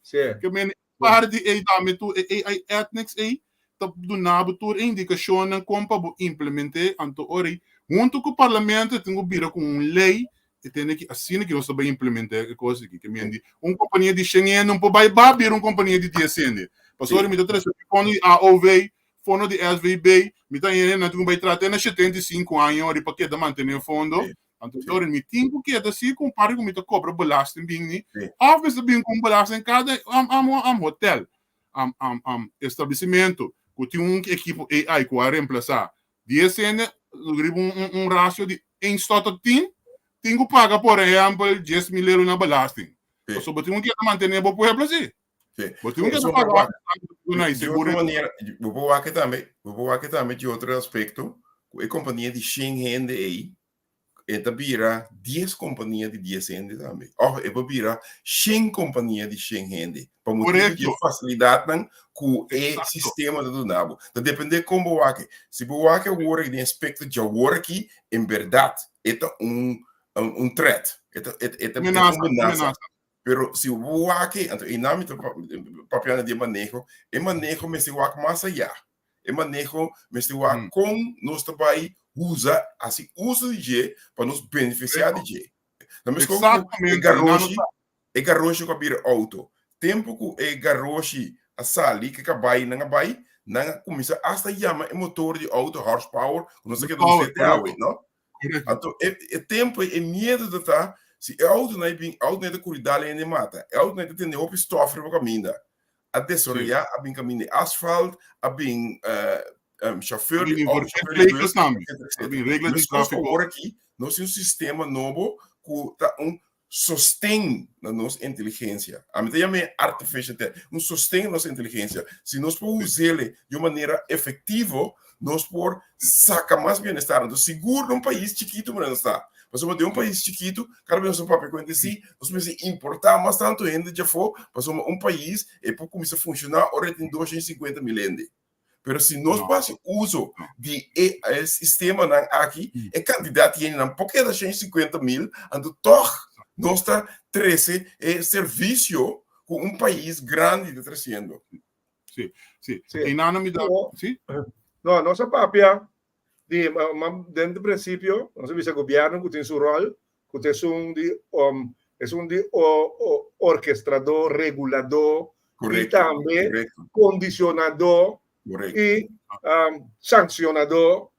Sí. Ke men parti ei tambe tur e AI Ethics ei ta duna bo tur e indikashonnan kon pa bo implement'é. Anto ora ei huntu ku parlamento e tin ku bira ku un lei e tende ki asina ki nos ta bai implement'é e kos aki. Ke men di un kompania di shen hende no por bai ba bira un kompania di dies hende. Pasobra mi ta trese mi fondo di AOV, fondo di SVB, mi ta hende nan tin ku bai traha te na 75 aña ora pa keda mantené fondo. Anto Dori, mi tin ku keda si ku un parti ku mi ta kobra belasting bin ni, òf mi ta bin ku un belasting kada am am am hotel, am am am establesimentu ku tin un ekipo AI ku a remplasá dies hende riba un un un rasio di eens tot a tin, tin ku paga por ehèmpel 10,000 euro na belasting. Pasobra bo tin ku keda mantené bo pueblo si. Bo tin ku keda paga òf di otro manera, bo por wak tambe, bo por wak tambe di otro aspekto ku e kompania di shen hende ei e ta bira dies kompania di dies hende tambe. Òf e por bira shen kompania di shen hende. Pa motibu di e fasilidatnan ku e sistema ta duna bo. Ta dependé kon bo wak. Si bo wak awor den aspekto djawor aki, en bèrdat e ta un un threat. E ta e ta un menasa. Pero si bo wak e, anto einan mi ta papiando di e maneho, e maneho mester wak mas ayá. E maneho mester wak kon nos ta bai usa, hasi uso di dje pa nos benefisiá di dje. Ta meskos ku e garoshi, e garoshi ku a bira outo. Tempu ku e garoshi a sali, ku e kabainan a bai, nan a kuminsá asta yama e motor di outo horsepower, ku nos a keda us'é te awe, no? Anto e e tempu ei e miedu ta ta si e outonan ei bin, outonan ei ta kuri dal hende mata, e outonan ei ta tende hopi stòf riba kaminda. A desaroyá, a bin kaminda di asfalt, a bin shofèr di outo, shofèr di bùs, etcetera, etcetera. Meskos ku awor aki nos tin un sistema nobo ku ta un sosten na nos inteligensia. Ami ta yam'é artificial intelligence, un sosten na nos inteligensia. Si nos por us'é di un manera efectivo, nos por saca mas bienestar. Entonces, sigur den un pais chikitu manera nos ta. Pasobra den un pais chikitu, kada bes nos ta papia ku hende si, nos mester importá mas tantu hende djafó, pasobra un pais e por kuminsá funshoná ora e tin 250 mil hende. Pero si nos por hasi uso di e sistemanan aki, e kantidat di hendenan por keda 150 mil, anto tòg nos ta trese e servisio ku un pais grandi ta tresiendo. Sí, sí. Sí. Einan mi ta, sí? No, nos a papia di, den di prinsipio, nos a bisa gobièrnu ku tin su ròl, ku ta esun di, esun di orkestradó, reguladó, i tambe kondisionadó i sanshonadó.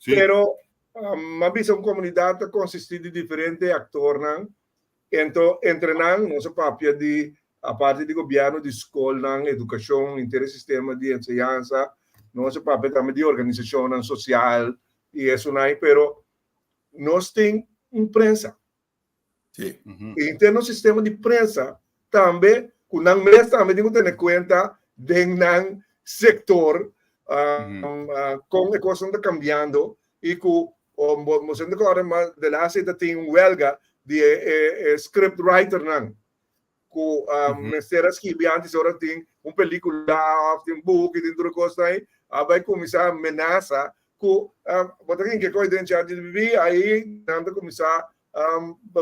Pero mi a bisa un komunidat ta konsistí di diferente aktornan, ento entre nan nos a papia di aparte di gobièrnu, di skolnan, edukashon, henter e sistema di enseñansa, nos a papia tambe di organisashonnan sosial i esunai, pero nos tin un prensa. Sí. E henter nos sistema di prensa tambe, ku nan mes tambe tin ku tene kuenta den nan sektor, kon e kosnan ta kambiando i ku bo sende kòrda mas de laatste ta tin un wèlga di e script writernan ku mester a skibi antes ora tin un pelikula òf tin buki tin tur e kosnan ei a bai kuminsá menasa ku bo ta kin ke koi den ChatGPT ahí nan ta kuminsá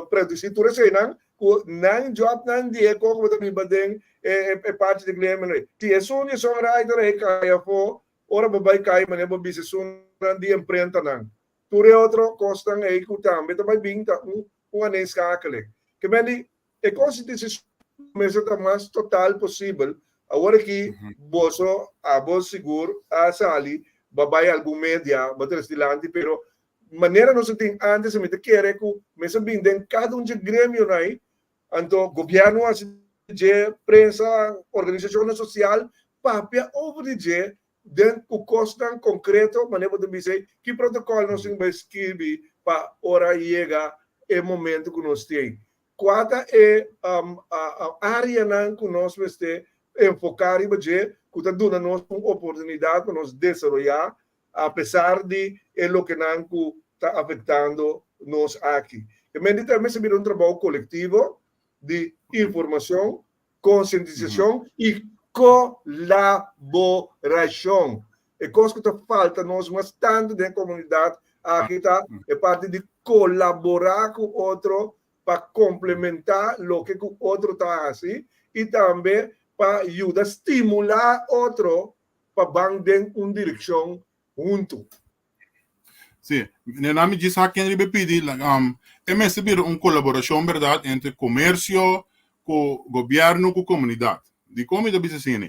produsí tur eseinan ku nan jòbnan di e kos ku bo ta biba den e parti di gremio ei. Si esun di e songwriter ei kai afó ora bo bai kai manera bo bisa esunnan di imprentanan tur e otro kosnan ei ku tambe ta bai bin ta un aaneenschakeling. Ke men di E konsitisishon mester ta mas total posibel. Awor aki boso, abo sigur a sali ba bai algun media, ba tres dilanti, pero manera nos a tin antes mi ta kere ku mester bin den kada un dje gremionan ei, anto gobièrnu hasi dje, prensa, organisashonnan sosial papia over di dje den ku kosnan konkreto, manera bo ta bisa ei, ki protokòl nos tin bai skirbi pa ora yega e momento ku nos tin? Kua ta e áreanan ku nos mester enfoká riba dje ku ta duna nos un oportunidat pa nos desaroyá apesar di e lokenan ku ta afektando nos aki? E mente ta mester bira un trabou kolektivo di informashon Konsientisashon i kolaborashon. E kos ku ta falta nos mas tantu den e komunidat aki ta e parti di kolaborá ku otro pa komplementá loke ku otro ta hasi i tambe pa yuda stimulá otro pa ban den un direkshon huntu. Sí, nena mi djis haken riba e pidi, um, e mester bira un kolaborashon bèrdat entre komersio ku gobièrnu ku komunidat. Dikon mi ta bisa asina?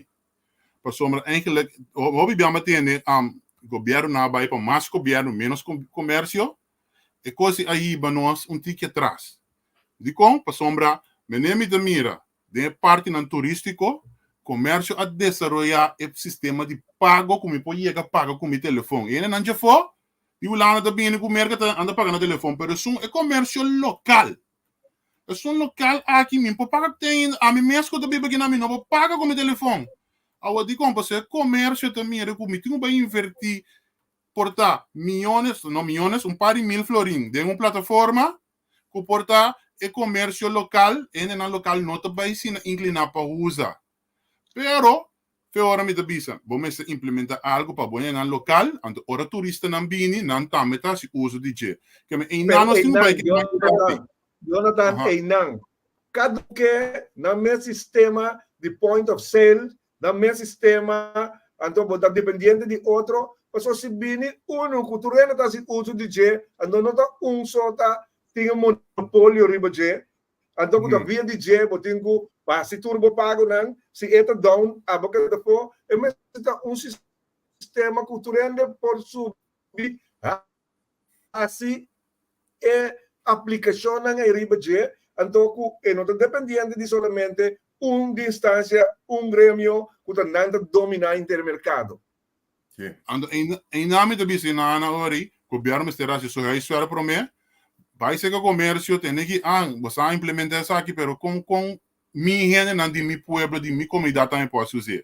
Pasobra eigenlijk hopi biaha mi a tende um, gobièrnu nan a bai pa mas gobièrnu ménos komersio, e kos ei a hiba nos un tiki atras. Dikon? Pasobra mene mi ta mira Den e partinan turístiko, komersio a desaroyá e sistema di pago ku mi por yega paga ku mi telefon. E hendenan djafó di Hulanda ta bini ku Merka ta anda paga na telefon, pero esun e komersio lokal. Esun lokal aki mi por paga te ainda, ami mes ku ta biba akinan mi no por paga ku mi telefon. Awor dikon? Pasobra e komersio ta mira ku mi tin ku bai invertí por ta miyones, no miyones, un par di mil florin den un plataforma ku por ta e komersio lokal, e hendenan lokal no ta bai sina inkliná pa usa. Pero, fe ora mi ta bisa, bo mester implementá algu pa bo hendenan lokal, anto ora turistanan bini, nan tambe ta hasi uso di dje. Keme einan Pero nos tin ku einan, bai keda Jonathan, invertí. Jonathan, Aha. einan. Kada un ke nan mes sistema di point of sale, nan mes sistema, anto bo ta dependiente di otro, pasobra si bini unu ku tur hende ta hasi uso di dje, anto no ta un so ta tin e monopolio riba dje, anto ku ta via di dje bo tin ku hasi tur bo pagonan, si e ta down abo keda afó, e mester ta un sistema ku tur hende por subi hasi e aplikashonnan ei riba dje, anto ku e no ta dependiente di solamente un di instansia, un gremio ku ta nan ta dominá henter merkado. Sí. Anto einan mi ta bisa e nana ori, gobièrnu mester hasi su huiswerk promé, bai seka komersio, tene ki an, bo sa implementá esaki, pero kon kon mi hendenan di mi pueblo, di mi komunidat tambe por hasi us'é?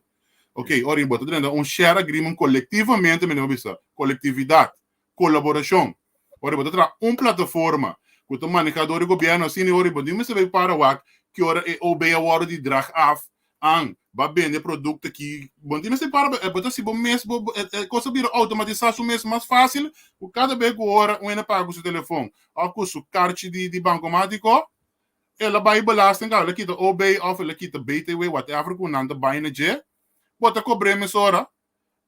Ok, ori bo ta drenta un share agreement kolektivamente, mi ta bisa, kolektividat, kolaborashon. Ora bo ta traha un plataforma ku ta maneha dor di gobièrnu asina ora bo tin mester bai para wak ki ora e OB a wòrdu di drag af an ba bende produkto aki bo tin mester para bo ta hasi bo mes bo e kos a bira outomatisá su mes mas fásil ku kada bes ku ora un hende paga ku su telefon òf ku su karchi di bankomátiko el a bai belasting el a kita OB òf el a kita BTW whatever ku nan ta bai na dje bo ta kobr'é mesora.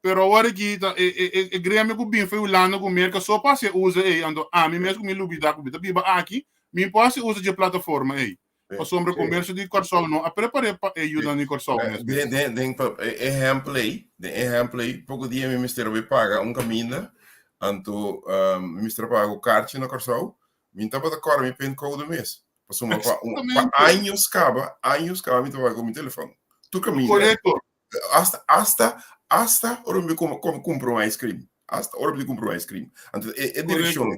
Pero awor aki ta e e e gremio ku bin for Hulanda ku Merka so pa hasi uso ei, anto ami mes ku mi lubida ku mi ta biba aki, mi por hasi uso dje plataforma ei. Pasobra komersio di Kòrsou no a prepar'é pa e yuda ni Kòrsou mes mes. Den den e ehèmpel ei, den e ehèmpel ei, poko dia mi mester a bai paga un kaminda, anto mi mester a paga ku karchi na Kòrsou, mi no tabata kòrda mi pincode mes. Pasobra pa pa años kaba, años kaba mi ta paga ku mi telefòn. Tur kaminda. Korekto. Hasta, hasta, hasta ora mi kom, kom, kumpra un ice cream. Hasta ora mi kumpra un ice cream. Anto, e, e direkshon.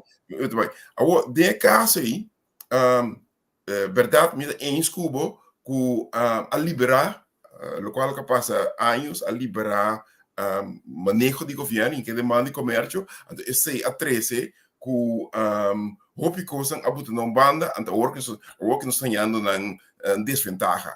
Awor, den e kaso ei, um, eh, bèrdat mi ta eens ku bo ku um, a liberá, uh, lokual ku a pasa años, a liberá um, maneho di gobièrnu i kende man di komersio. Anto esei a trese ku um, hopi kosnan a buta na un banda, anto awor ku nos, awor ku nos ta hañando nan desventaha.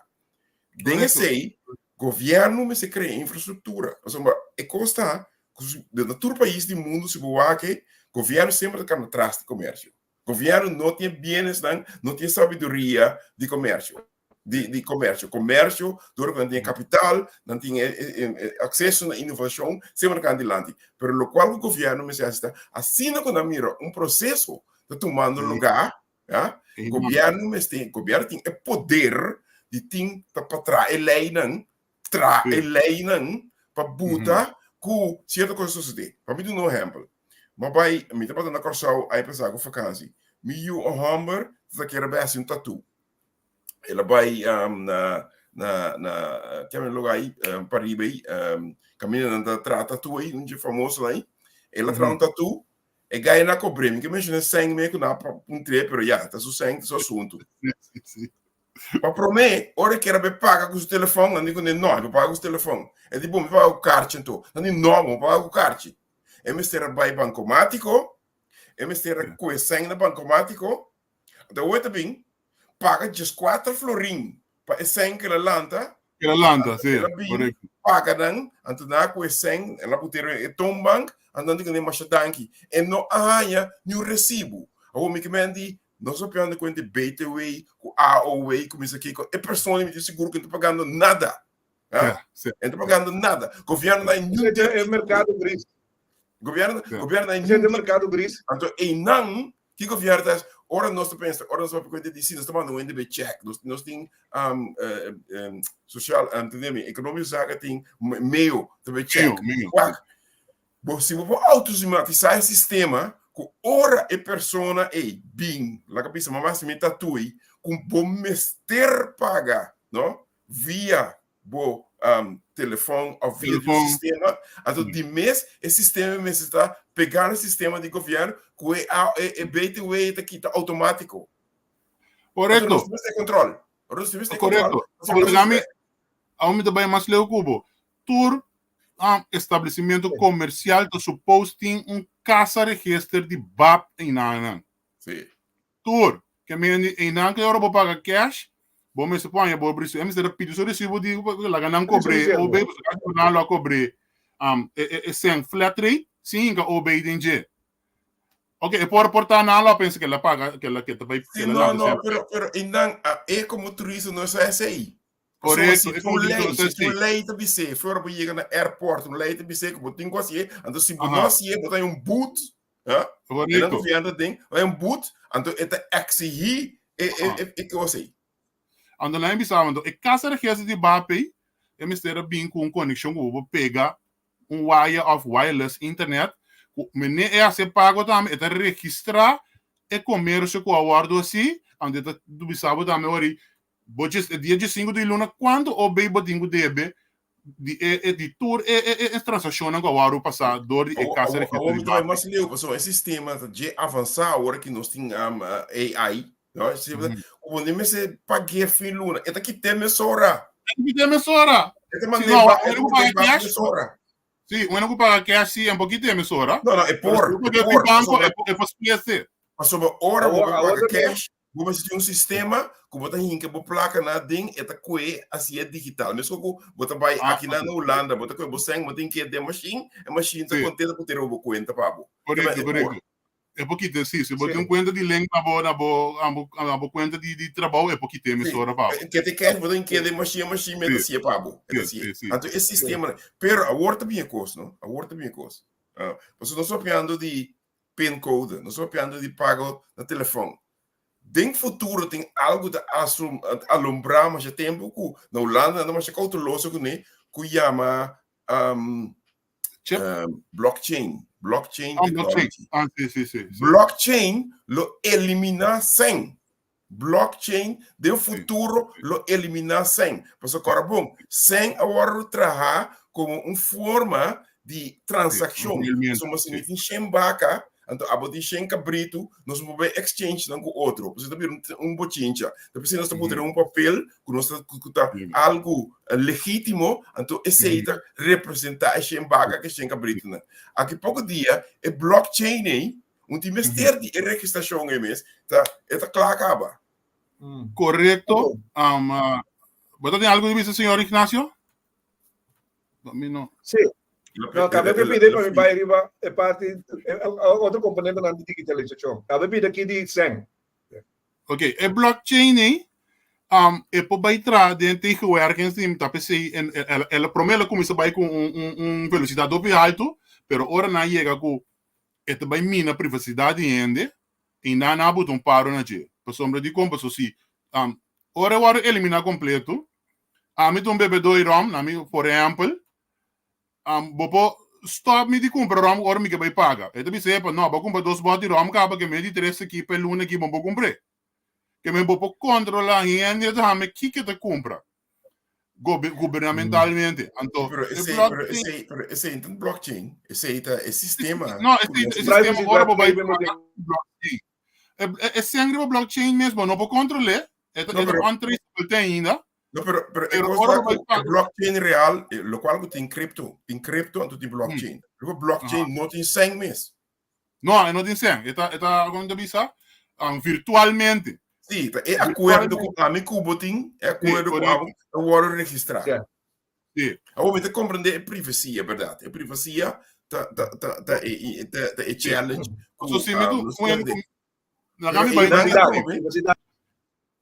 Den esei, gobièrnu mester krea infrastruktura. Pasobra e kos ta ku na tur pais di mundu si bo wak ei, gobièrnu semper ta kanda tras di komersio. Gobièrnu no tin e bienesnan, no tin e sabiduria di komersio, di di komersio. Komersio dor ku nan tin e kapital, nan tin e e akseso na inovashon, semper ta kanda dilanti. Pero lokual ku gobièrnu mester hasi ta asina ku nan mira un proseso ta tumando lugá, Ya? Gobierno mester, gobierno tin e poder di tin pa pa traha e leynan, traha e leynan pa buta ku sierto cosa sosode. Pa mi duna un ehempel. Mi a bai, mi tabata na Kòrsou aña pasá ku vakansi. Mi yu un hòmber ta kere bai hasi un tatú. El a bai na na na keme lugá ei pariba ei kaminda nan ta traha tatú ei, un dje famoso ei. El a traha un tatú. E gai na kobr'é. Mi ke menshoná sèn me ku nan a puntr'é, pero ya, ta su sèn, ta su asuntu. Pa promé, ora e kier a bai paga ku su telefòn, nan di kuné, nò, e por paga ku su telefòn. E di, bon, mi paga ku karchi anto. Nan di, nò, bo no paga ku karchi. E mester a bai bankomátiko, e mester a kohe sèn na bankomátiko. Anto awor e ta bin paga dieskuater florin pa e sèn ku el a lanta. El a lanta, sí, El a bin korekto. paga nan, anto nan a kohe sèn, el a put'é e toonbank, anto nan di kuné masha danki. E no a haña niun resibu. Awor mi ke men di, nos a pianda kuenta di BTW ku AOW ku mi sa kiko, e persona mi tin sigur ku e no ta pagando nada. Ja, sí. E no ta pagando nada. Gobièrnu no hay niun Esei ta e merkado gris. Gobièrnu, gobièrnu no hay Esei ta niun e merkado gris. Anto einan Kiko gobièrnu ta hasi? Ora nos ta pensa, ora nos ta papia ku hende di si, nos ta manda un hende bai chèk. Nos, nos tin um, um, sosial, entendé mi? Ekonomische zaken tin meo ta bai chèk. Meo, meo. Wak, bo, si bo por outomatisá e sistema, ku ora e persona ei bin, laga bisa, mama hasi mi tatu ei, ku bo mester paga, no? Via bo um, telefon of via di sistema, anto di mes e sistema mester ta pegá na sistema di governo ku e, e, e BTW ta kita automático. Correcto. Nos mester control. Nos mester Correcto. control. Ami, ami ta bai mas leu ku bo. Tur um, establecimento comercial ta supposed tin un casa register di BAP einan. Sí. Tur. Ke men di einan ke ora bo paga cash, bo mester por haña bo resibo. E mester a pidi su resibo di laga nan kobr'é OB, pasobra kasi nan lo a kobr'é um, e, e, e sèn flat rate sin hinka OB den dje. Ok, e por por ta nan lo pensa que la paga, que la que ta bai, Sí, que la no, lanta no, sempre. pero, pero indan, a, e como turista no sa esei. Pasobra Correcto, si e un como turista lei, no sa si un esei. lei ta bis'é, for bo yega na airport, un lei ta bis'é ku bo tin ku hasié, anto si bo no Aha. hasié, bo ta haña un boet, ha? E nan Correcto. gobièrnu ta den, bo haña un boet, anto e ta eksihí e, e, Aha. e, e kos ei. Anto nan a bisa, anto e casa registro di Bape, e mester a bin ku un konekshon ku bo por pega un wire of wireless internet, ku mene e hasi e pago tambe, e ta registrá e komersio ku a wòrdu hasi, anto e ta bisa bo tambe ora bo djes e dia diesinku di luna kuantu OB bo tin ku debe di e e di tur e e e transakshonnan ku a wòrdu pasá dor di e Awor, kasa awor, registro awor di mi ta bai Bape. mas leu, pasobra e sistema ta dje avansá awor ki nos tin um, AI, no? E sistema ta, ku bo no mester pag'é fin luna, e ta kit'é mesora. E ta kit'é mesora. E ta Si mand'é no, ba, un e ta ku kit'é paga ba cash, mesora. si, un ku paga cash si, e por kit'é mesora. No, no, e Pero por, si bo e paga por, di banko, pasobra e por, e por sples'é. Pasobra ora bo Awor, bai awor paga también. cash, bo mester tin un sistema ku bo ta hinka bo plaka na den, e ta kue hasié digital. Meskos ku bo ta bai Ah, aki na na Hulanda, bo ta kue bo sèn, bo tin ke den mashin, e mashin ta Sí. kontenta ku tira bo kuenta pa bo. Ke men Korekto, e por. korekto. E por kita, sí. Si bo Sí. tin un kuenta di link na bo, na bo, na bo, na bo kuenta di, di trabou, e por kita e Sí. emisora pa bo. Ke te cash, bo ta hinka den mashin, e mashin me ta Sí. hasié pa bo. E ta Sí, hasié. sí, sí. Anto e sistema, pero awor ta bin e kos, no? Awor ta bin e kos. Ah, pasobra nos papiando di pincode, nos papiando di pago na telefon. Den futuro tin algo ta asum, alumbrá masha tempu ku na Hulanda nan ta masha kouteloso kuné ku yama um, Chip? um, blockchain, blockchain Ah, blockchain. technology. Ah, sí, sí, sí, sí. Blockchain lo eliminá sèn. Blockchain den futuro lo eliminá sèn. Pasobra kòrda bon, sèn a wòrdu trahá komo un forma di transakshon. Pasobra si mi tin shen baka, anto abo tin shen kabritu, nos por bai exchange nan ku otro. Pasobra ta bira un bochincha. Ta p'esei nos ta pone un papel ku nos ta ku ta algu legítimo, anto esei ta representá e shen baka ku e shen kabritunan. Aki poko dia e blockchain ei Un tin mester di e registracion ei mes, ta, e ta kla kaba. Correcto. Um, uh, bo ta tin algo di bisa, señor Ignacio? Mi no. Sí. No, cabe que pide para mi bai riba e parti, otro componente nan di digitalisacion. Cabe pide aquí di sen. Ok, e blockchain ei, um, e por bai tra den tegenwerking di ta pesei en el, el prome el a cuminsa bai cu un, un, un velocidad hopi alto, pero ora nan yega cu e ta bai mina privasidat di hende i nan a buta un paro na dje. Pasobra dikon? Pasobra si ora e wòrdu eliminá kompleto, ami ta un bebedó di ròm, na mi por ehèmpel, bo por stòp mi di kumpra ròm ora mi ke bai paga. E ta bisa, epa, no, bo a kumpra dos bòt di ròm kaba ke mi di tres aki pa e luna aki bo no por kumpr'é. Ke men bo por kontrolá hende ta hami kiko e ta kumpra. Gubernamentalmente. Anto, Pero e esei, pero blockchain, esei, pero esei no ta blockchain. Esei ta e sistema. no, esei ku e nos- sistema Privacy ora bo bai blockchain, paga blockchain. E, e, e sangre bo blockchain mes, bo no por control'é. E ta, No, e ta pero- untraceable te ainda. No, pero, pero e Pero kos ora ta bo bai ku e paga. blockchain real, lokual ku tin crypto, tin crypto anto tin blockchain. Riba blockchain no tin sèn mes. No, e no tin sèn. E ta, e ta, kon ta bisa? Um, virtualmente. Sí, ta e akuerdo ku ami ku bo tin, e akuerdo ku abo ta wòrdu registrá. Sí. Sí. Awor mi ta komprendé e privasia, bèrdat? E privasia ta, ta, ta, ta e, ta, ta e challenge ku So, si mi tu, nos un, tin. un, laga mi Pero bai einan di atrobe, Privacidad.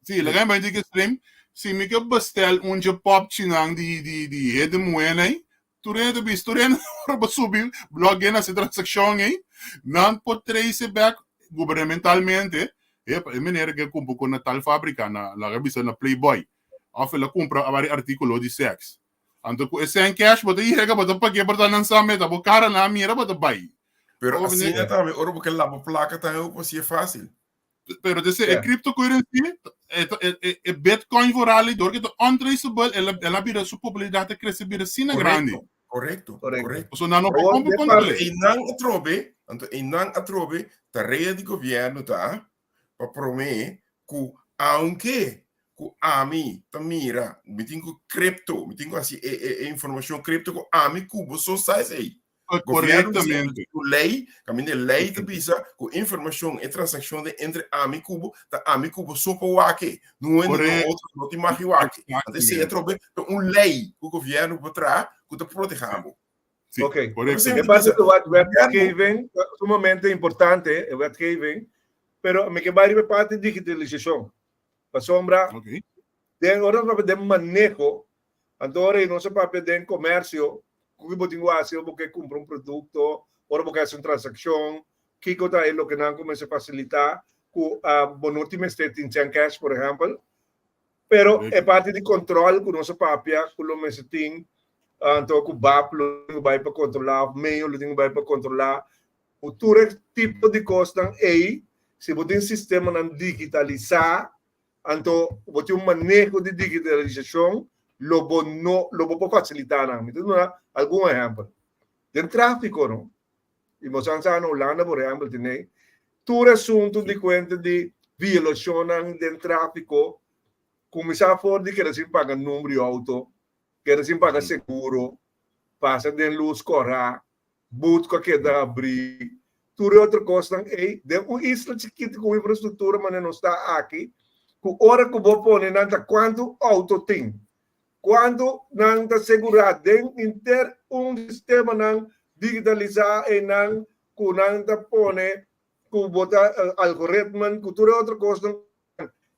Sí, laga mi bai di extreme. Si mi ke bestel un dje popchinan di, di, di hende muhé ei, Tur hende ta bisa, tur hende ora bo subi blog na se transakshon ei, nan por trace back gubernamentalmente, epa, e meneer ke kumpra ku na tal fabrika, na laga bisa na Playboy, òf el a kumpra varios artíkulo di sèks. Anto ku e sèn cash bo ta yega, bo ta pag'é por ta nan sa meta bo kara nan a mira bo ta bai. Pero Ora asina tambe ora bo ke laba plaka tambe bo por hasié fásil. Pero dese e cryptocurrency, e, e, e, e Bitcoin vooral, door que ta untraceable, el a, el a bira su popularidad a crece bira asina grandi. Correcto, Correcto. correcto. So nan no por Awor, compa de controle. Einan atrobe, anto einan atrobe, tarea di gobierno ta pa prome ku aunke ku ami ta mira, mi tin ku crypto, mi tin ku hasi e, e, e informacion crypto ku ami ku bo so sa esei. Gobierno Correctamente. Ku lei, kaminda e lei ta bisa ku informashon e transakshon de entre ami ku bo, ta ami ku bo so por wak e. No hende no otro no tin mag wak e. Anto esei atrobe ta un lei ku gobierno por traha ku ta proteha bo. Sí, Ok. korekto. E parte di wat wetgeving ta sumamente importante, e wetgeving, pero mi ke bai riba e parti digitalisashon. Pasobra Ok. den ora nos papia den maneho, anto ora ei nos a papia den komersio, ku ki bo tin ku hasi ora bo ke kumpra un produkto, ora bo ke hasi un transakshon, kiko ta e loke nan ku mester fasilitá ku bo no tin mester tin sèn kèsh, por ehèmpel. Pero e parti di control cu nos a papia cu lo mester tin, anto cu BAP lo tin cu bay pa controla of MEO lo tin cu bay pa controla, cu tur e tipo di cosnan ey, si bo tin sistemanan digitalisa, anto bo tin un maneho di digitalisacion, lo bo no, lo bo por facilita nan. Mi ta duna algun ehempel. Den trafico no, I bo sa na Hulanda por ehempel tene tur asuntu di kuenta di violashonnan den tráfiko kuminsá for di keda sin paga number di outo, keda sin paga seguro, pasa den lus kòrá, but ku a keda abrí, tur e otro kosnan ei den un isla chikitu ku un infrastruktura manera nos ta aki ku ora ku bo pone nan ta kuantu outo tin. Cuanto nan ta segura den inter un sistemanan digitalisa eynan cu nan ta pone cu bo ta algoritmen cu tur e otro cosnan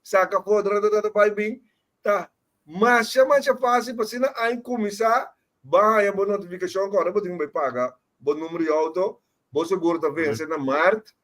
saca afo ta bay bin ta masha masha facil pa asina ain cuminsa bo a haya bo notificacion cu ora bo tin bay paga bo numero di auto bo seguro ta vence na maart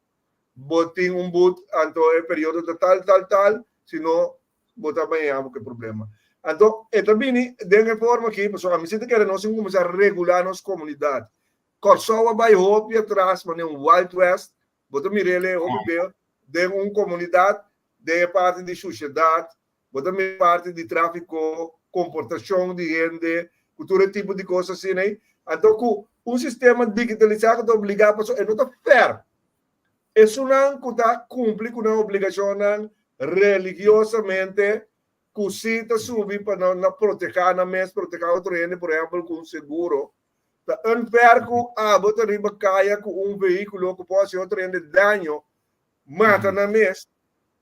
bo tin un boet anto e periodo ta tal tal tal sino bo ta baña bo ku e problema. Anto e ta bini den e forma aki, pasobra ami si ta kere nos tin kuminsá regulá nos komunidat. Kòrsou a bai hopi atras manera un Wild West, bo ta mira el e hopi beu den un komunidat, den e parti di shushedat, bo ta mira e parti di tráfiko, komportashon di hende, ku tur e tipo di kos asina ei. Anto ku un sistema digitalisá ku ta obligá pasobra e no ta fair. Esunnan ku ta kumpli ku nan obligashonnan religiosamente ku si ta subi pa nan na protehá nan mes, protehá otro hende, por ehèmpel ku un seguro, ta unfair ku abo ta riba kaya ku un vehíkulo ku por hasi otro hende daño, mata nan mes,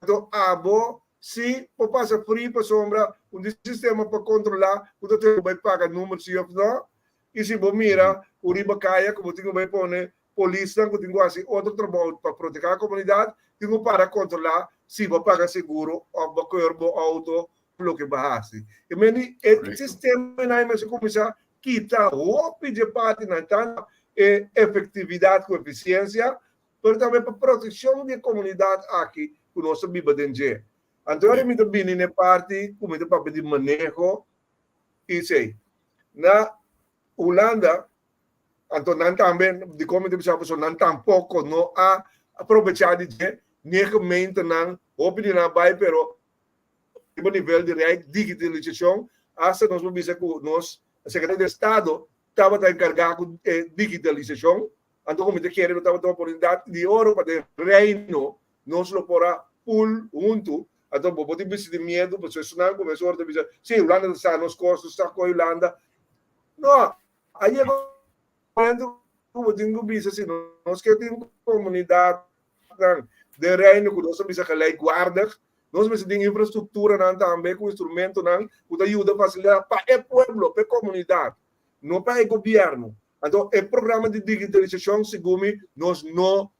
anto abo si por pasa fri pasobra un di sistema pa kontrolá ku ta tene ku bai paga number si òf no, i si bo mira ku riba kaya ku bo tin ku bai pone Polisnan ku tin ku hasi otro trabou pa protehá komunidat tin ku para kontrolá si bo a paga seguro òf bo a keur bo outo òf loke bo a hasi. E men di e sistemanan mester kuminsá kita hopi dje partinan tantu e efektividat ku efisiensia pero tambe pa protekshon di e komunidat aki ku nos ta biba den dje. Anto ora mi ta bini na e parti ku mi ta papia di maneho i esei. Na Hulanda Anto nan tambe, dikon mi ta bisa pasobra nan tampoko no a aprovechá di dje, ni e gemeentenan, hopi di nan a bai, pero riba nivel di Rijk digitalisashon, asta nos por bisa ku nos Sekretario di Estado tabata enkargá ku e digitalisashon, anto ku mi ta kere lo tabata un oportunidat di oro pa den Reino nos lo por a pul huntu, anto bo por tin bisa di miedu pasobra esunnan ku mes ora ta bisa, si Hulanda ta sa nos kos, nos sa kon Hulanda, no. A yega un momento ku bo tin ku bisa si nos ke tin komunidatnan den Reino ku nos a bisa gelijkwaardig, nos mester tin infrastrukturanan tambe ku instrumentonan ku ta yuda fasilitá pa e pueblo, pa e komunidat, no pa e gobièrnu. Anto e programa di digitalisashon segun mi nos no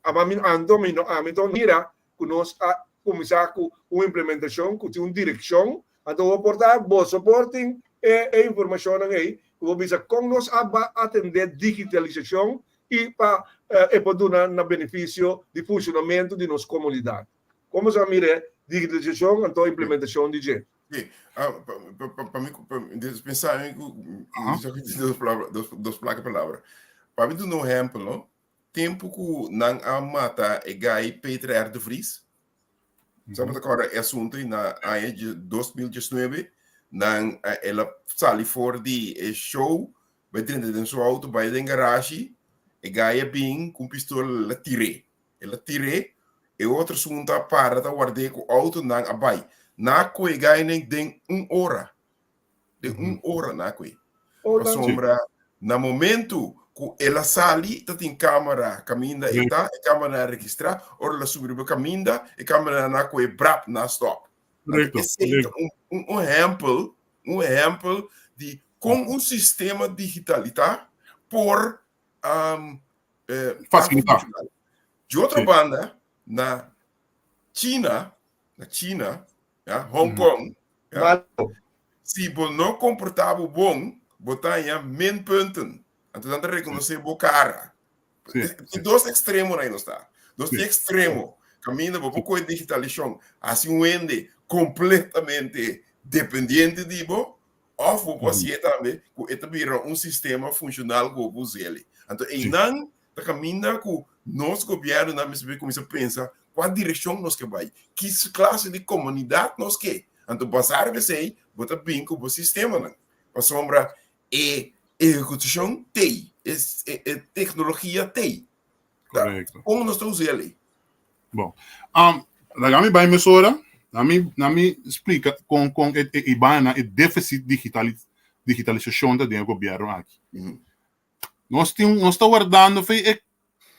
Ama mi anto mi no ami to mira ku nos a kuminsá ku un implementashon ku tin un direkshon, anto bo por ta boso por tin e e informashonnan ei ku bo bisa kon nos a ba atendé digitalisashon i pa e por duna na benefisio di funshonamentu di nos komunidat. Kon boso a mira e digitalisashon anto implementashon di dje? Sí, ah, pa, pa, pa, pa mi, pa, pensa mi ku dos palabra, dos, dos placa palabra. Pa mi duna un ehempel, no? Tempu ku nan a mata e gai Peter R. de Vries, sa bo ta kòrda e asuntu ei na aña 2019, nan el a sali for di e show, bai drenta den su outo, bai den garashi, e gai a bin ku un pistol el a tir'é. El a tir'é, e otro esun ta para ta ward'é ku outo, nan a bai. Nan a kohe e gainan den un ora. Den un ora na kwe. Pasobra na momento ku el a sali ta tin kamera kaminda e ta, e kamera a registrá, ora el a subi riba kaminda, e kamera na kwe brap na stop. Korekto, Esei ta un un ehèmpel, un ehèmpel di kon un sistema digitalitá. por um, eh, Fasilitá. funcional. Di otro banda, na China, na China, ja, Hong Kong, ja, Malo. si bo no komportá bo bon, bo ta haña minpunten. Anto nan ta rekonosé bo kara. Sí, Tin sí. dos ekstremo na nos ta. Dos Sí. ekstremo. Kaminda bo por kohe digitalisashon hasi un hende kompletamente dependiente di bo, òf bo por hasié tambe ku e ta bira un sistema funshonal ku bo por us'é. Anto einan ta kaminda ku nos gobièrnunan mester kuminsá pensa kua direkshon nos ke bai, ki klase di komunidat nos ke. Anto basá riba esei bo ta bin ku bo sistemanan. Pasobra e ehekushon t'ei, e teknologia t'ei. Korekto. Kon nos ta usa el? Bon. Um, laga mi bai mesora, na mi, na mi splika kon kon e, e, e bana e deficit digital, digitalisashon ta den e gobierno aki. Nos tin, nos ta wardando fe e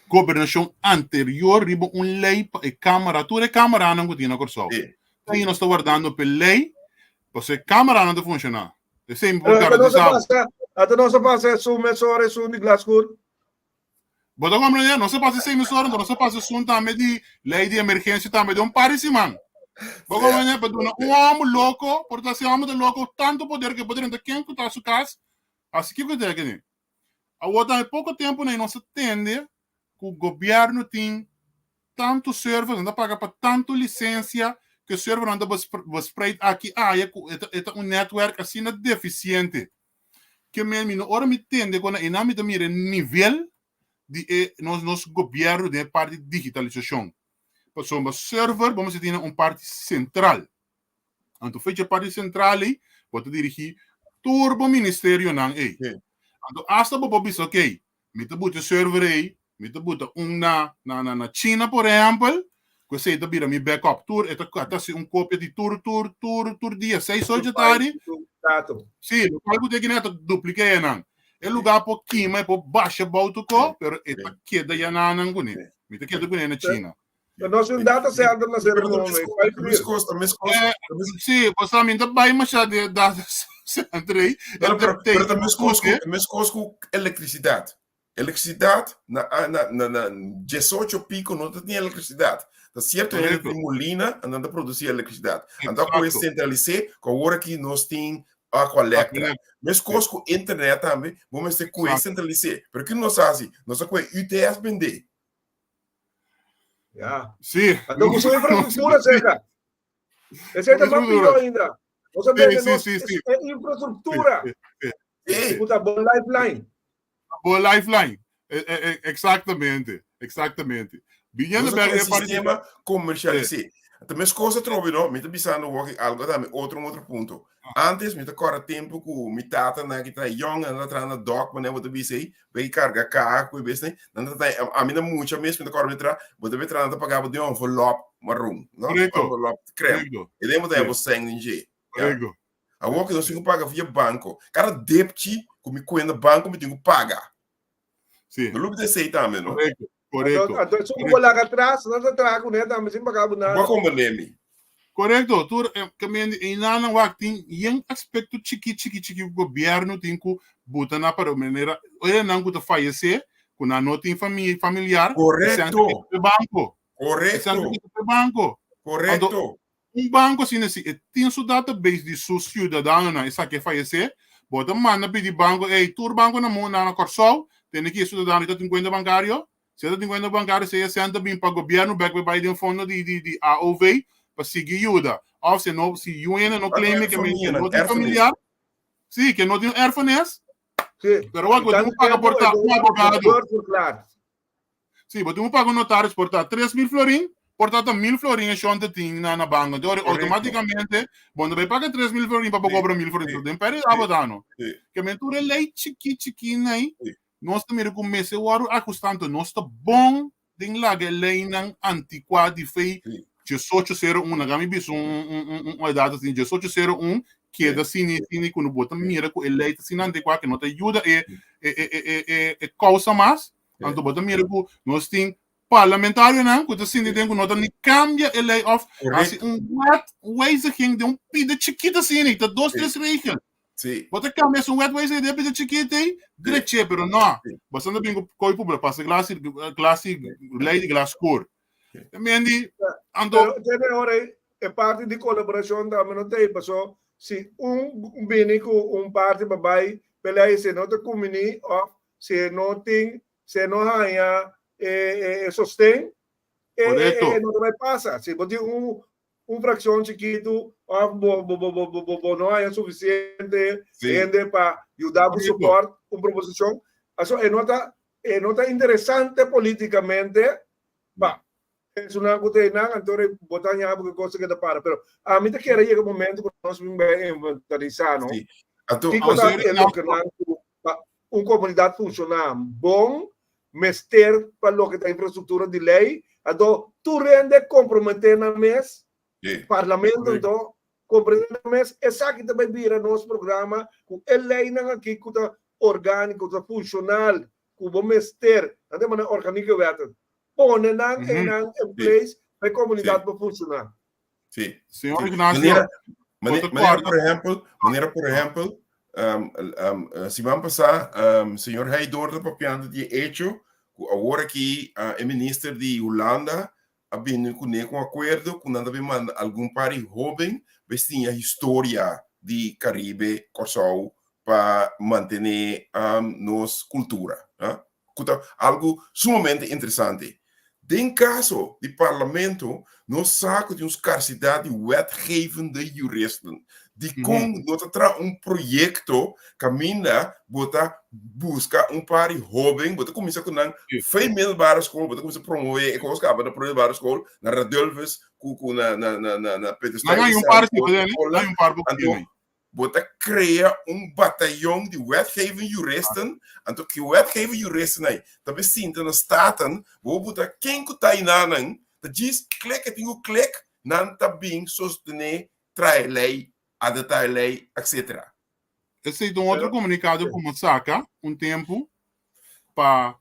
gobernashon anterior riba un lei pa e kamera, tur e kameranan ku tin na Kòrsou. Sí. Tin nos ta wardando pa e lei, pasobra e kameranan ta funshoná. Esei mi por Pero ata nos a garantisa bo. pasa, ata nos a pasa esun mesora esun di Glasgow. Bo ta comprende? Nos a pasa esei mesora, nos a pasa esun tambe di lei di emergensia tambe de un par di siman. Bo comprende? Pa duna un hòmber loko, por ta si hòmber ta loko, tantu poder ku e por drenta ken ku ta su kas, hasi kiko ku e ta kende. Awor tambe poko tempu nei nos a tende ku gobièrnu tin tantu server, nan ta paga pa tantu lisensia ku e servernan ta bespreid aki aya ku e ta e ta un netwerk asina defisiente. Ke men mi no ora mi tende ku einan mi ta mira e nivel di e nos nos gobièrnu den e parti digitalisashon. Pasobra server bo mester tin un parti sentral. Anto fecha parti sentral ei bo ta dirigí tur bo ministerionan ei. Anto asta bo por bisa okey, mi ta buta e server ei, mi ta buta un na na na China por ehèmpel, ku esei ta bira mi backup. Tur e ta ta hasi un kopia di tur tur tur tur dia seis ocho dje tardi. Sí, lokual ku ta kine ta dupliká enan. E lugá por kima, e por basha bou tokó, pero e ta keda yananan kuné. Mi ta keda kuné na China. Pero nos un data center na Cerro Pero Nome. mescos, ta mescos. Eh, sí, o sea, mi ta bai masha de data center ei. Pero, pero, Te- pero ta mescos te- ku, mescos ku elektrisidat. Elektrisidat na, na, na, na 18 pico no ta tin elektrisidat. Ta cierto hende Correcto. tin molina en dan ta produci elektrisidat. Anto ku Exacto. centralisé, ku awor aki nos tin Aqualectra. Aqualectra. Mescos ku internet tambe, bo mester ku Exacto. centralisé. Pero ki nos hasi? Nos a koe UTS bende. Ja. Sí. Anto ku su infrastruktura serka. Esei ta mas pió ainda. Nos a bende nos e infrastruktura. Ku ta bo lifeline. Bo lifeline. Exactamente. Exactamente. Biniendo Nos bek e e parti sistema komersialisé. Ta mes kos atrobe no, mi ta bisando wak algo tambe otro un otro punto. Antes mi ta kòrda tempu ku mi tata nan ki ta yòn nan ta traha na dòk manera bo ta bisa ei, bai karga kaha ku e besnan, nan ta traha ami na mucha mes mi ta kòrda mi traha, bo ta bai traha nan ta paga bo den un envelòp maron, no? Korekto. Envelòp krèm. Korekto. E den bo ta haña bo sèn den dje. Ya. Korekto. Awor ku nos tin ku paga via banko, kada depchi ku mi kuenta banko mi tin ku paga. Sí. No lubida esei tambe, no? Korekto. Korekto. Anto esun ku bo laga atras, nan ta traha kuné tambe sin paga bo nada. Bo a komprendé mi. Korekto. Tur e kaminda di einan wak tin yen aspekto chiki chiki chiki ku gobièrnu tin ku buta na para manera ora nan ku ta fayesé ku nan no tin famia familiar esei Korekto. ta keda banko. Esei ta Korekto. keda banko. Anto Korekto. Un banko asina si e tin su database di su siudadanonan esaki a fayesé, bo ta manda pidi banko, ey, tur banko na mundu na Kòrsou tene ki e siudadano ta tin kuenta bankario? Si e ta tin kuenta bankario si e sèn ta bin pa gobièrnu bèk pa e bai den fondo di di di AOV pa sigui yuda. Òf si e no si yu hende no claim ke no tin familiar, si ke no tin erfenis, Sí. pero wak bo tin ku paga por ta un abogado. Sí, bo tin ku paga un notaris por ta 3000 florin, por ta ta 1000 florin e shon ta tin na na banco. Entonces, automáticamente, bo no bay paga 3000 florin pa bo cobra 1000 florin. So, den pérdida bo ta, no? Ke men tur e ley chiki chiki nei, nos ta mira ku mester wòrdu ajustá. Anto nos ta bon den laga e leynan anticuá di fei 1801. Laga mi bisa un un un un edat asina, 1801 keda sini sini ku no bo ta mira ku e ley ta asina anticuá ke no ta yuda e e e e e e causa mas. Anto bo ta mira ku nos tin parlamentarionan ku ta sinti den ku no ta ni kambia e lei òf hasi un wet wijziging den un pida chikito asina, ta dos tres regel. Sí. Bo ta cambia su wet wijze de pide chiquito ei, dreche, pero no. Sí. Bastante bin ku koi publa pasa glas glas lei di glas skur. Mendi, anto Pero tiene ahora e parte di colaboracion tambe no te paso si un bini ku un parte pa bai pelea si no te kumini of si no tin si no haña e, e, e sosten e, e, e, no te bai pasa. Si bo tin un un fraccion chikitu of bo bo bo bo bo bo no haña suficiente hende pa yuda bo support un proposicion, aso e no ta e no ta interesante politicamente pa esunnan ku ta einan, anto bo ta haña bo ke kos ta keda para. Pero ami ta kere yega momento ku nos bin bai inventarisa no kiko ta e lokenan ku pa un komunidat funshoná bon mester pa loke ta infrastruktura di lei, anto tur hende komprometé nan mes, parlamento anto komprometé nan mes, esaki ta bai bira nos programa ku e leinan aki ku ta orgániko, ku ta funshonal, ku bo mester, nan ta yama nan organieke wetten, pone nan einan en place pa e komunidat por funshoná. Sí. Señor Sí. Ignacio, Manera, bo mane- ta manera kòrda por ehempel, manera por ehempel, um, um, eh, siman pasá, um, señor Heidor ta papiando di e hecho ku awor aki ah, e minister di Hulanda a bini kuné ku un akuerdo ku nan ta bin manda algun par di hóben pa siña historia di Karibe, Kòrsou, pa mantené um, nos kultura. ah. ku ta algu sumamente interesante. Den kaso di parlamento, nos sa ku tin un skarsidat di wetgevende juristen. Dikon no ta traha un proyekto kaminda bo ta buska un par di hóben, bo ta kuminsá ku nan fe middelbare skol, bo ta kuminsá promové e kos kaba na middelbare skol, na Radulphus, ku ku na na na na na Peter Nan hay un par si, nan hay un par bo Anto, Bo ta krea un batayon di wetgevend juristen, anto ki wetgevend juristen ei ta be sinta na Staten, bo buta ken ku ta einanan, ta djis klik e tin ku klik, nan ta bin sostené trae lei, adaptá e lei, etcetera. Esei ta un otro komunikado ku bo saka un tempu pa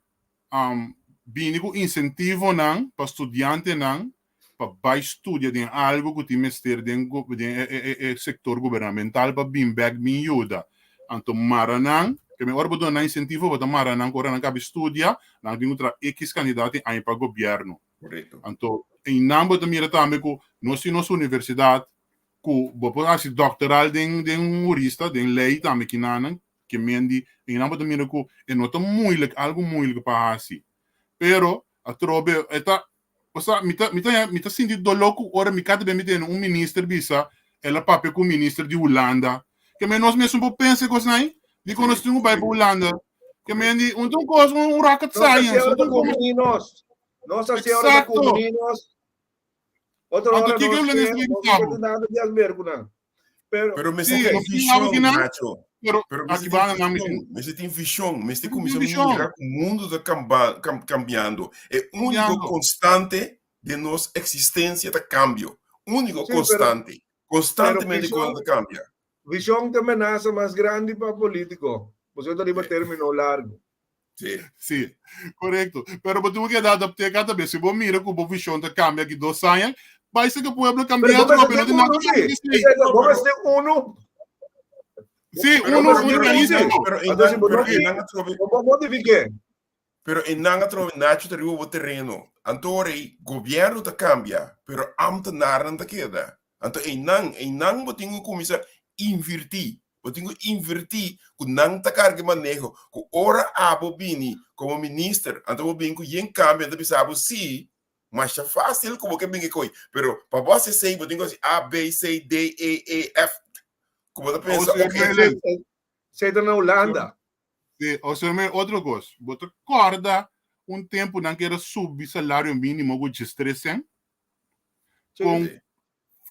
bini ku insentivonan pa studiantenan pa bai studia den algu ku tin mester den den e sektor gubernamental pa bin bèk bin yuda. Anto mara nan, ke men ora bo duna nan insentivo bo ta mara nan ku ora nan kabi studia nan tin ku traha ekis kandidat di aña pa gobièrnu. Anto einan bo ta mira tambe ku nos tin nos universidat ku bo por hasi doktoral den den un hurista den lei tambe kinanan ke men di einan bo ta mira ku e no ta moeilijk algu moeilijk pa hasi pero atrobe e ta Osea, mi ta, mi ta, mi ta sinti doló ku ora mi kada be mi tende un minister bisa el a papia ku minister di Hulanda. Ke men nos mes un por pensa e kosnan ei? Dikon nos tin ku bai pa Hulanda? Ke men di, un ta un kos, un, un rocket Nos science, hacía un ta ora un kos. kumini nos. Nos hacía ora Exacto. kumini nos. Otro Anto ora kiko nos hulandes ke, ta nos bisa no bo? tin nada di hacer ku nan. Pero Pero Sí, mester tin nos tin algo vishon, kinan, Nacho. pero Pero aki mester tin banda nan mi vishon, tin. mester tin vishon, mester Mester tin kuminsá vishon. mira ku mundu ta kamba, kam, kambiando. E úniko Kambiando. konstante den nos eksistensia ta kambio. Úniko Sí, pero konstante. pero Konstantemente kos vishon ta kambia. vishon ta menasa mas grandi pa polítiko. Pasobra ta riba Sí, término largu. sí. Sí, korekto. Pero bo tin ku keda adapt'é kada bes. Si bo mira ku bo vishon ta kambia aki dos aña, bai ser ku pueblo Pero kambia bo atrobe, mester no tin tin nada uno ku kambia sí. esei. Esei ta, No, bo pero mester uno. Sí, pero uno, Bo mester uno tin uno sí. realístiko. pero Anto si einan bo no pero tin, einan atrobe bo por modifik'é. pero einan atrobe Nacho ta riba bo tereno. Anto ora ei gobierno ta kambia, pero ambtenarnan ta keda. Anto einan einan bo tin ku kuminsá invirtí. Bo tin ku invertí ku nan ta karga e maneho, ku ora abo bini komo minister, anto bo bini ku yen kambio, nan ta bisa bo sí, masha fásil ku bo ke bini koi, pero pa bo hasi esei bo tin ku hasi A, B, C, D, E, E, F, ku bo ta pensa, Ose ok, Merlin. Esei ta na Hulanda. Sí, ose Merlin, otro kos, bo ta kòrda un tempu nan kere subi salario mínimo ku djestres sèn? Kon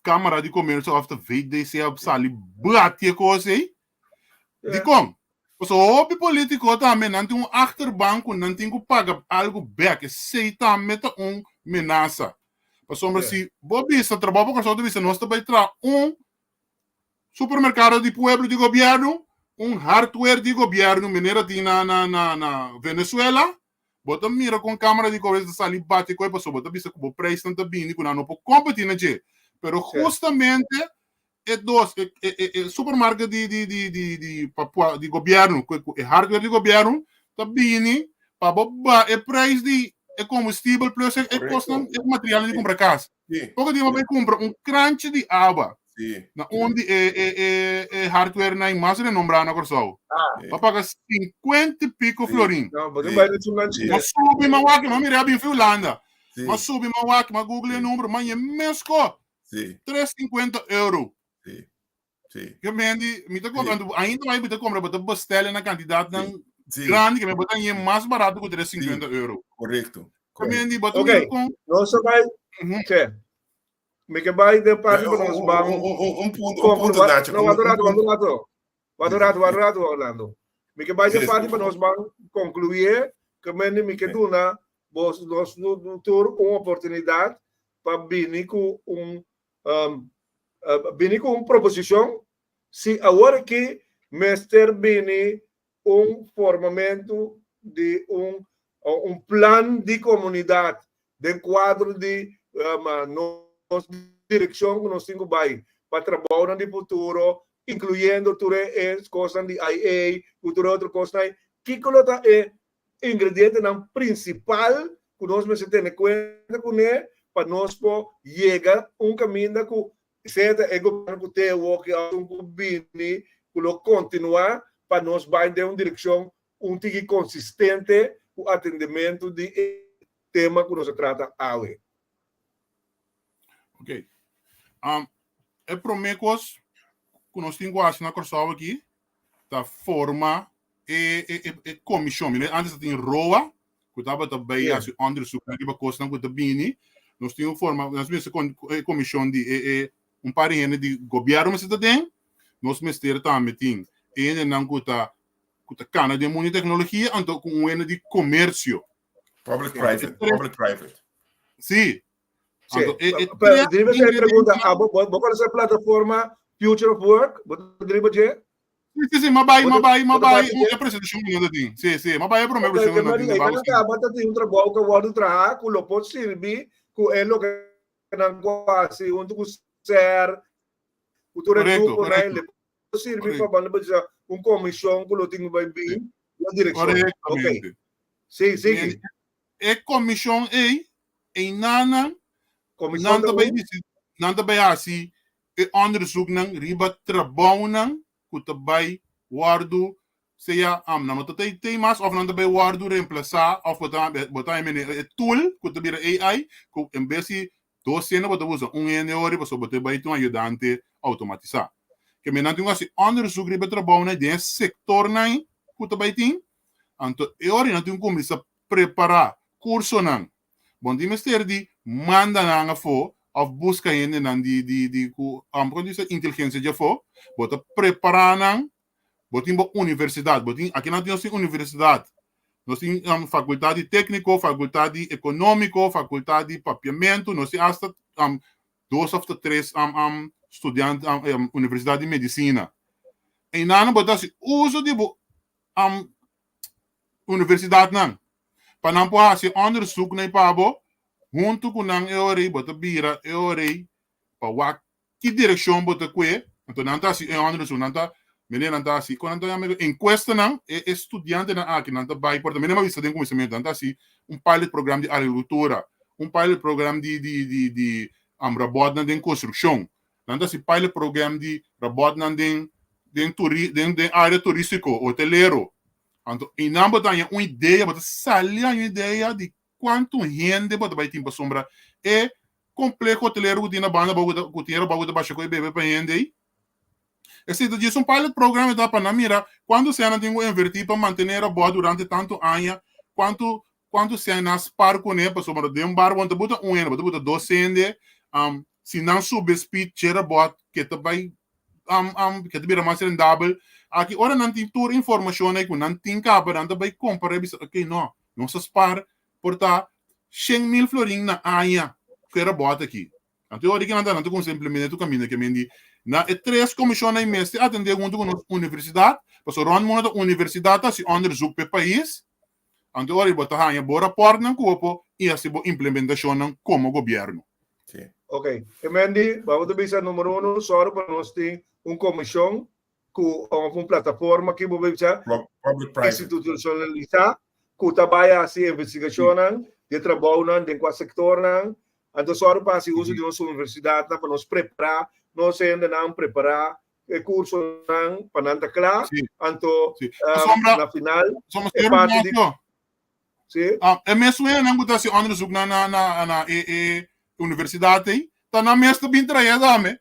Cámara di Comercio of de VDC a sali bati e kos ei. Dikon? Pasobra hopi polítiko tambe nan tin un achterban ku nan tin ku paga algu bèk. Esei tambe ta un menasa. Pasobra si bo bisa Trabou pa Kòrsou ta bisa nos ta bai traha un supermerkado di pueblo di gobièrnu, un hardware di gobièrnu manera tin na na na Venezuela, Bo ta mira kon Cámara di Comercio ta sali bati koe pasobra bo ta bisa ku bo preisnan ta bini ku nan no por kompetí na dje. Pero justamente E dos, e, e, e, e supermarket di, di, di, di, di, pa, di gobièrnu, ku, ku e hardware di gobièrnu, ta bini pa bo ba e prijs di e kombustibel plus e, e kosnan, e materialnan di kumpra kas. Sí. Poko dia bo bai kumpra un kranchi di awa Sí. na un di e, e, e, e hardware nan mas renombrá na Kòrsou. Ah. Bo paga 50 i piko Sí. florin. No, bo Sí. bai na chungan Sí. Ma subi ma wak, ma mira bin fi Hulanda. Sí. Ma subi ma wak, ma google e Sí. number, ma ye mesko. Sí. 350 euro. Sí. Sí. Ke mendi, mi ta compra, Sí. ainda mai mi ta compra, bo ta bestellen na cantidad nan Sí. grandi, ke me bo ta ye mas barato ku 350 euro. Correcto. Ke Correcto. mendi, bo ta Ok. mira con Nos a bai, Mhm. che. Mi ke bai den parti pa nos ban Un punto, un punto, conclu- Nacho. No, Un- wacht un un rato, wacht punto. un rato. Wacht un rato, wacht un rato, Orlando. Mi ke bai den Yes. parti pa nos ban concluye, ke mendi mi ke Sí. duna bos nos tur un oportunidad pa bini ku un bini ku un proposishon si awor aki mester bini un formamentu di un un plan di komunidat den kuadro di nos direkshon ku nos tin ku bai pa trabounan di futuro inkluyendo tur e kosnan di IA ku tur e otro kosnan kiko lo ta e ingredientenan prinsipal ku nos mester tene kuenta kuné pa nos por yega un kaminda ku sea ta e gobièrnu ku te awor ki òf un ku bini ku lo kontinuá pa nos bai den un direkshon un tiki konsistente ku atendementu di e tema ku nos a trata awe. Ok. E promé kos ku nos tin ku hasi na Kòrsou aki ta forma e e e e komishon. Mira, antes ta tin ROA, ku tabata bai Sí. hasi onderzoek riba kosnan ku ta bini. Nos tin un forma, nos mester kon e komishon di e e un par di hende di gobièrnu mester ta den. Nos mester tambe tin e hendenan ku ta ku ta kana den mundu di teknologia, anto ku un hende di komersio. Public private, public private. Sí. Sí. Anto e e Pero tres dime esa pregunta, ingredientenan ah, bo, bo, bo conoce plataforma Future of Work? Bo ta driba dje? Sí, sí, sí, ma bai, Bo ma ta, bai, ma bo ta bai parti un dje? e presentacion ku nan ta tin. Sí, sí, ma bai e prome Ok, presentacion ke ku nan tin mari, den einan Babo a kaba ta tin un trabou ku a wòrdu traha ku lo por sirbi ku e loke nan ku a hasi huntu ku SER, ku tur e Korekto, gruponan, korekto. le por sirbi pa Korekto. banda bisa un komishon ku lo tin ku bai bin den direkshon. Ok, Korektamente. sí, sigui. E komishon ei, einanan Komishon nan ta ta bai un? disi, nan ta bai hasi e onderzoeknan riba trabounan ku ta bai wòrdu sea am nan no ta tei tei mas òf nan ta bai wòrdu remplasá òf bo ta bo ta mene e tool ku ta bira AI ku en bes di dos hende bo ta usa un hende ori pasobra bo ta bai tin un ayudante outomatisá. Ke men nan tin ku hasi onderzoek riba e trabounan den e sektornan ku ta bai tin anto e ori nan tin ku kuminsá prepará kursonan Bon tin mester di manda nan afó òf buska hendenan di di di ku kon di bisa inteligensia dje afó. Bo ta prepará nan, bo tin bo universidat, bo tin aki nan nos tin universidat, nos tin fakultat di tékniko, fakultat di ekonómiko, fakultat di papiamentu, nos tin asta dos òf ta tres studiante universidat di medisina. Einan bo ta hasi uso di bo universidatnan pa nan por hasi onderzoek na pa bo huntu ku nan e ora ei bo ta bira e ora ei pa wak ki direkshon bo ta kue anto nan ta hasi e onderzoek nan ta mene nan ta hasi kon nan ta yama enkuestanan e e studiantenan aki nan ta bai por ta mene mi a bisa den kuminsamentu nan ta hasi un pilot program di agrikultura un pilot program di di di di robotnan den konstrukshon Nan ta hasi pilot program di robotnan den den turi den den área turístiko, hotelero. Anto einan bo ta haña un idea, bo ta sali haña un idea di kuantu hende bo ta bai tin pasobra e kompleho hotelero ku tin na banda bo ku ta ku tin e robot ku ta basha ku e bebe pa hende ei. Esei ta djis un pilot program e ta pa nan mira kuantu sèn nan tin ku invertí pa mantené e robot durante tantu aña, kuantu Kuantu sèn nan spar kuné pasobra den un bar bo no ta buta un hende bo ta buta dos hende si nan subi speed che robot ke ta bai ke ta bira mas rendabel aki ora nan tin tur informashon ei ku nan tin kaba nan ta bai kompara i bisa ok no nos a spar por ta 100,000 florin na aña ku e robot aki Anto e ora ki nan ta nan ta kuminsá implementá tur kaminda ke men di na e tres komishonnan ei mester atendé huntu ku nos universidat pasobra rònt mundu ta universidat ta hasi òndersuk pa e pais anto e ora ei bo ta haña bo rapòrtnan ku bo por i hasi bo implementashonnan komo gobièrnu. Sí. Ok. E Mandy, babo ta bisa numero uno, sòru pa nos tin un komishon ku òf un plataforma ki bo bisa Public private. institucionalisá ku ta bai hasi investigashonnan di e trabounan den kua sektornan. Anto sòru pa hasi uso di nos universidatnan pa nos prepará nos hendenan, prepará e kursonan pa nan ta kla. Anto na final e parti di Sí. Ah, e mes nan ku ta hasi onderzoek na na na na e e universidad ei, ta nan mes ta bin trae tambe.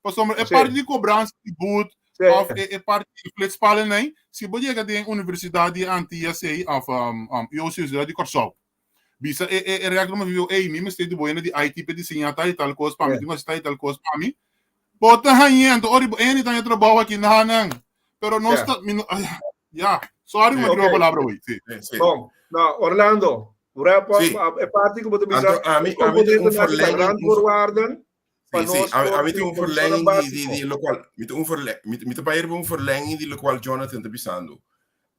Pasobra e parti di cobransa di boet of e e parti di flitspalen ei, si bo yega den universidad di Antillas ei of um, um, IOC Universidad di Kòrsou, bisa e e e rector mas vivo, ei, mi mester di bo hende di IT pa diseñá tal i tal kos pa mi, tin ku hasi tal i tal kos pa mi. Bo ta hañ'é, anto ora bo eni ta haña trabou aki na nan. Pero nos ta, mi no, ya, sorry mi a palabra hoy. Sí. Sí. Bon, no, Orlando, wrap up, Sí. e parti ku bo ta bisa, Anto, ami, ami tin un verlenging, randvoorwaarden pa Sí, sí, nos ami, por ami tin tin un kondishonnan verlenging di, di, básiko. di lokual, mi tin un verle, mi, mi ta bai riba un verlenging di lokual Jonathan ta bisando.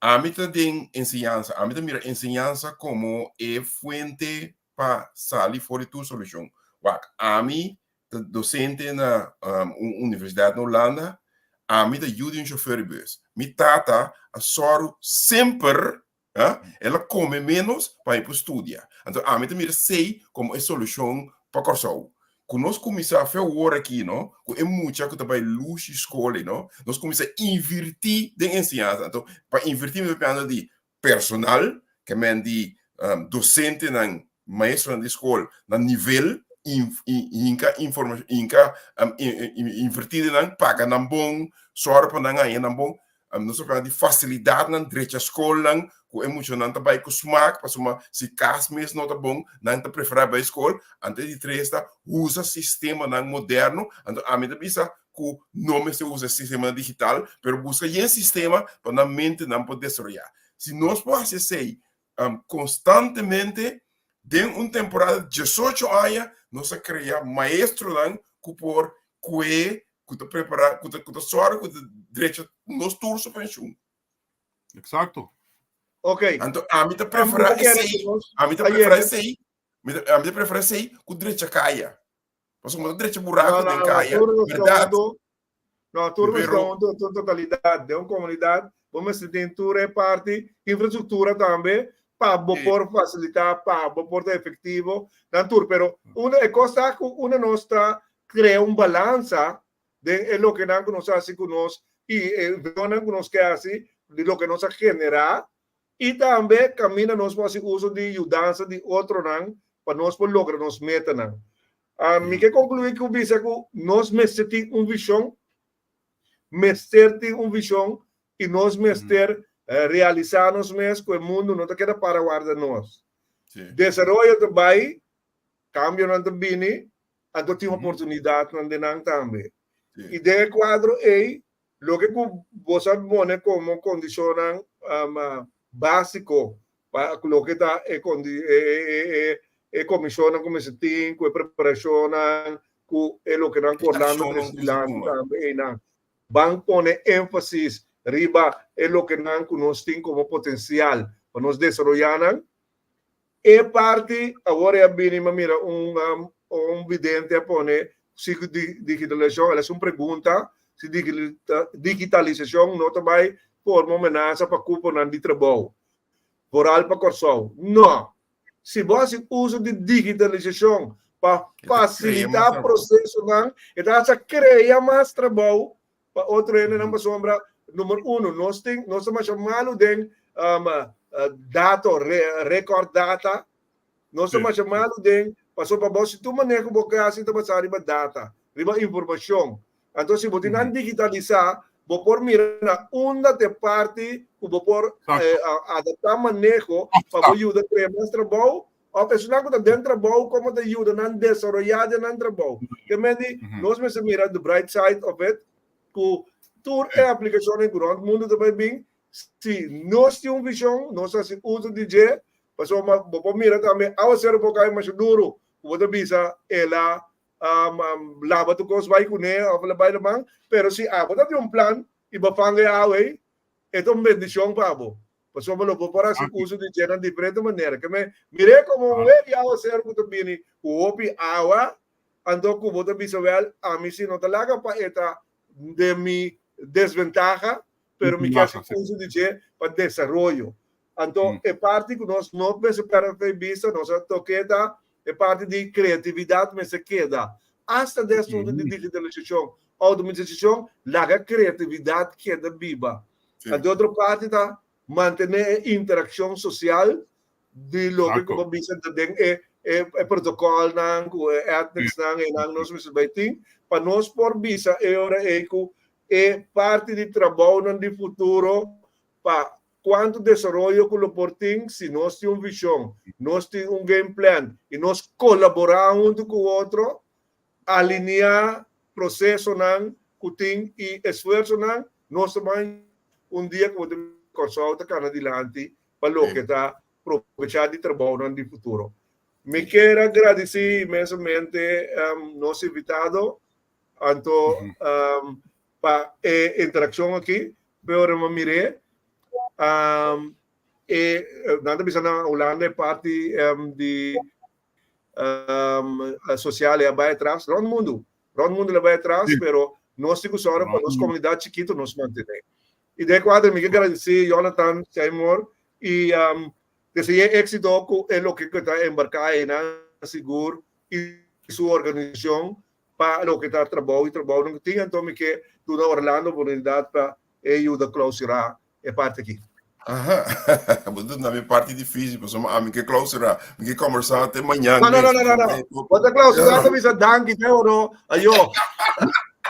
Ami ta den enseñansa, ami ta mira enseñansa komo e fuente pa sali for di tur solushon. Wak, ami ta docente na un universidad na Hulanda, ami ta yu di un chofer di bus. Mi tata a sòru semper, el a come menos pa mi por studia. Anto ami ta mira esei como e solucion pa Kòrsou. Ku nos kuminsá fe awor aki, no, ku e mucha ku ta bai lushi skol ei, no, nos kuminsá invirtí den enseñansa. Anto pa invirtí mi ta papiando di personal, ke men di dosentenan, maestronan di skol na nivel, hinka informashon, hinka invertí den nan, paga nan bon, sòru pa nan haña nan bon. Nos ta papia di fasilidatnan, drecha skolnan, ku e muchanan ta bai ku smak, pasobra si kas mes no ta bon, nan ta preferá bai skol. Anto e di tres ta usa sistemanan moderno. Anto ami ta bisa ku no mester usa e sistemanan digital, pero buska yen sistema pa nan mentenan por desaroyá. Si nos por hasi esei konstantemente den un temporada di diesocho aña, nos a krea maestronan ku por kue, ku ta prepará, ku ta ku ta sòru ku ta drecha nos tur su penshun. Eksakto. Ok. Anto ami ta preferá esei, ami ta preferá esei, mi ta ami ta preferá esei ku drecha kaya. Pasobra bo ta drecha buraku den kaya, bèrdat. No, tur mester huntu den un totalidat, den un komunidat, bo mester tin tur e parti, infrastruktura tambe, pa bo por fasilitá, pa bo por ta efektivo nan tur. Pero unda e kos ta ku unda nos ta krea un balansa den e lokenan ku nos a hasi ku nos i e vishonnan ku nos ke hasi di loke nos a generá i tambe kaminda nos por hasi uso di yudansa di otronan pa nos por logra nos metanan. Mi ke konkluí ku bisa ku nos mester tin un vishon, mester tin un vishon i nos mester realisá nos mes ku e mundu no ta keda para warda nos. Desaroyo ta bai, kambionan ta bini, anto tin oportunidatnan den nan tambe. I den e kuadro ei, loke ku bo sa pone komo kondishonnan básiko pa loke ta e e komishonnan ku mester tin, ku e preparashonnan, ku e loke nan ku Orlando trese dilanti tambe einan. Ban pone énfasis riba e lokenan ku nos tin komo potensial pa nos desaroyá nan. E parti awor e a bini mi a mira un un vidente a pone si digitalisashon, el a hasi un pregunta si digitalisashon no ta bai forma un menasa pa kuponan di trabou, vooral pa Kòrsou. No! Si bo hasi uso di digitalisashon pa fasilitá prosesonan, e ta hasta krea mas trabou pa otro hendenan pasobra number uno nos tin nos ta masha malu den dato record data nos ta masha malu den pasobra pa bo si tur maneho ku bo ke hasi ta basá riba data riba informashon anto si bo tin nan digitalisá bo por mira na unda ta e parti ku bo por adaptá maneho pa bo yuda krea mas trabou Òf esunnan ku ta den trabou komo ta yuda nan desaroyá den nan trabou. Ke men di nos mester mira the bright side of it ku tur e aplikashonnan ku rònt mundu ta bai bin, si nos tin un vishon nos hasi uso di dje, pasobra bo por mira tambe awaseru por kai masha duru ku bo ta bisa el a laba tur kos bai kuné òf el a bai laman, pero si abo ta tin un plan i bo fanga e awa ei e ta un bendishon pa bo. Pasobra lo bo por hasi uso di dje na diferente manera. Ke men mir'é komo un wei di awaseru ku ta bini ku hopi awa. Anto ku bo ta bisa wèl, ami si no ta laga pa e ta den mi desventaha, pero mi ke hasi uso di dje pa desaroyo. Anto e parti ku nos no mester pèrdè fe bista, nos a tok'é ta e parti di kreatividat mester keda. Asta den asuntu di digitalisashon, outomatisashon, laga kreatividat keda biba. Anto e otro parti ta mantené e interakshon sosial di loke ku bo bisa ta den e e protokolnan ku e ethicsnan einan nos mester bai tin pa nos por bisa e ora ei ku e parti di trabounan di futuro pa kuantu desaroyo ku lo por tin si nos tin un vishon, nos tin un game plan i nos kolaborá huntu ku otro, alineá prosesonan ku tin i esfuersonan, nos ta bai un dia ku bo ta Kòrsou ta kana dilanti pa loke ta probechá di trabounan di futuro. Mi kier a gradisí inmensamente nos invitado anto pa e interakshon aki, p'e ora mi a mir'é e nan ta bisa na Hulanda e parti di sosial e a bai atras rònt mundu, rònt mundu el a bai atras pero nos tin ku sòru pa nos komunidat chikitu nos mantené. I den e kuadro mi ke gradisí Jonathan Seymour i dese'é éksito ku e loke ku e ta embarká einan sigur i su organisashon pa loke ta trabou i trabounan ku tin. Anto mi ke duna Orlando oportunidat pa e yuda klausurá e parti aki. Aha, bo ta duna mi parti difícil, pasobra ami ke klausurá, mi ke kòmbersá te mañan No, no, no, no, no, no. Bo ta klausurá ta bisa danki te oro, ayo.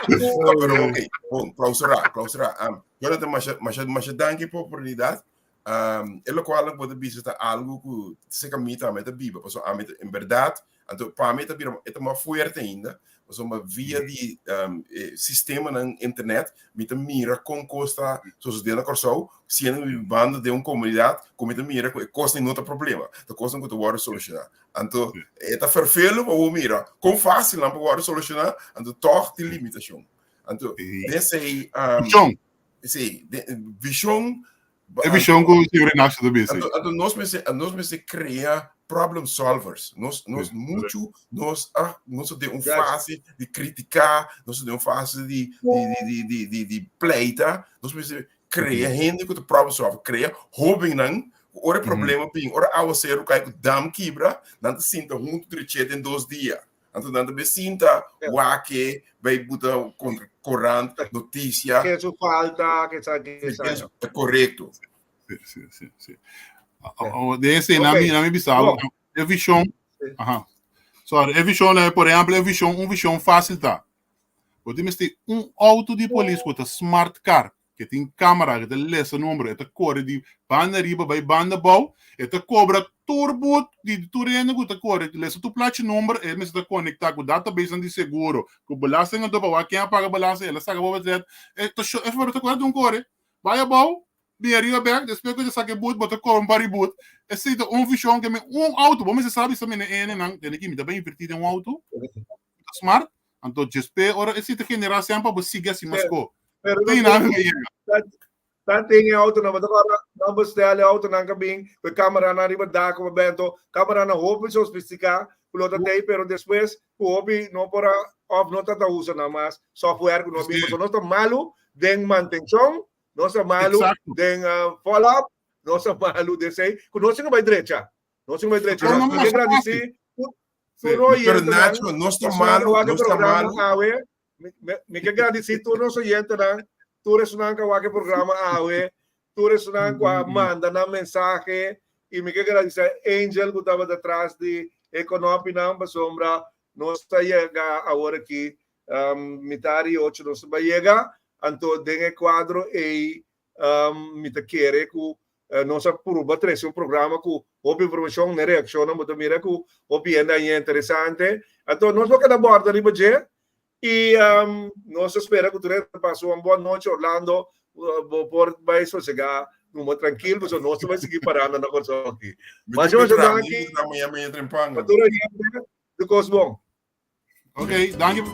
No, pero ok, bon, klausurá, klausurá. Um, Jonathan, masha, masha, masha danki pa oportunidat. Um, e lokual ku bo ta bisa ta algu ku seka mi tambe ta biba, pasobra ami ta, en bèrdat, anto pa mi ta bira, e ta mas fuerte ainda, pasobra via di um, e sistemanan internet, mi ta mira kon kos ta sosodé na Kòrsou, siendo mi bibando den un komunidat ku mi ta mira ku e kosnan no ta problema, ta kosnan ku ta wòrdu solushoná. Anto e ta ferfelu pa bo mira kon fásil nan por wòrdu solushoná, anto tòg tin limitashon. Anto den esei, um, Sí, vishon. E vishon ku señor Ignacio ta bisa. Anto, anto nos mester, nos mester krea problem solvers. Nos, nos mucho, nos, ah, nos den un fase di kritiká, nos den un fase di, di, di, di, di, di pleita. Nos mester krea hende ku ta problem solver, krea hóbennan ku ora e problema bin, ora awaseru kai ku dam kibra, nan ta sinta huntu drech'é den dos dia. Anto nan ta be sinta wak bai buta kontra korant, notisia. Ke su falta, ke sa, ke sa. Korekto. Sí, sí, sí, sí. De ese, na mi, na mi bisa, e vision, aha. Sorry, e vision, por ehempel, e vision, un vision fácil ta. Bo tin mester un auto di polis ku ta smart car, ke tin camera, ke ta lesa numero, e ta kore di banda riba bai banda bou, e ta kobra tur but di tur hende ku ta kore, lesa tur plachi number, e mester ta konekta ku databasenan di seguro, ku belasting anto pa wak ken a paga belasting, el a saka bo betret, e ta sho, e ta kore dun kore, bai abou, bin ariba bek, despues ku e ta saka e but, bo ta kobra un par di but, esei ta un vishon ke mi, un auto, bo mester sa bisa mi na e hendenan, tende ki mi ta bai inverti den un auto, ta smart, Anto djespe ora esei ta generá semper bo sigui hasi mas ko. Pero Tin nada ka yega. Ta tin e autonan, bo ta kòrda nan bestel e autonan ka bin ku e kameranan riba dak ku bento, kameranan hopi sofistiká ku lo ta tei pero despues ku hopi no por a òf no ta ta usa nan mas software ku no bin pasobra nos ta malu den mantenshon, nos ta malu den follow up, nos ta malu den esei ku nos tin ku bai drecha. Nos tin ku bai drecha. Pero no Mi ke mas gradisí fásil. Tur Pero oyentenan, Nacho, nos ta esunnan malu, ku wak e nos ta programa malu. awe, mi, mi, mi ke gradisí tur nos oyentenan, tur esunnan ku a wak e programa awe, tur esunnan ku a manda nan mensahe, i mi ke gradisí Angel ku tabata tras di e konopinan, pasobra nos ta yega awor aki, um, mitar i ocho nos ta bai yega, anto den e kuadro ei Mi ta kere ku nos a purba trese un programa ku hopi informashon, na reakshonnan bo ta mira ku hopi hende a haña interesante. Anto nos lo keda bòrda riba dje i nos ta spera ku tur hende ta pasa un bon nochi. Orlando, bo por bai sosegá numa trankil pasobra nos ta bai sigui parando na Kòrsou aki. Masha masha danki pa tur hende, tur kos bon. Ok, danki.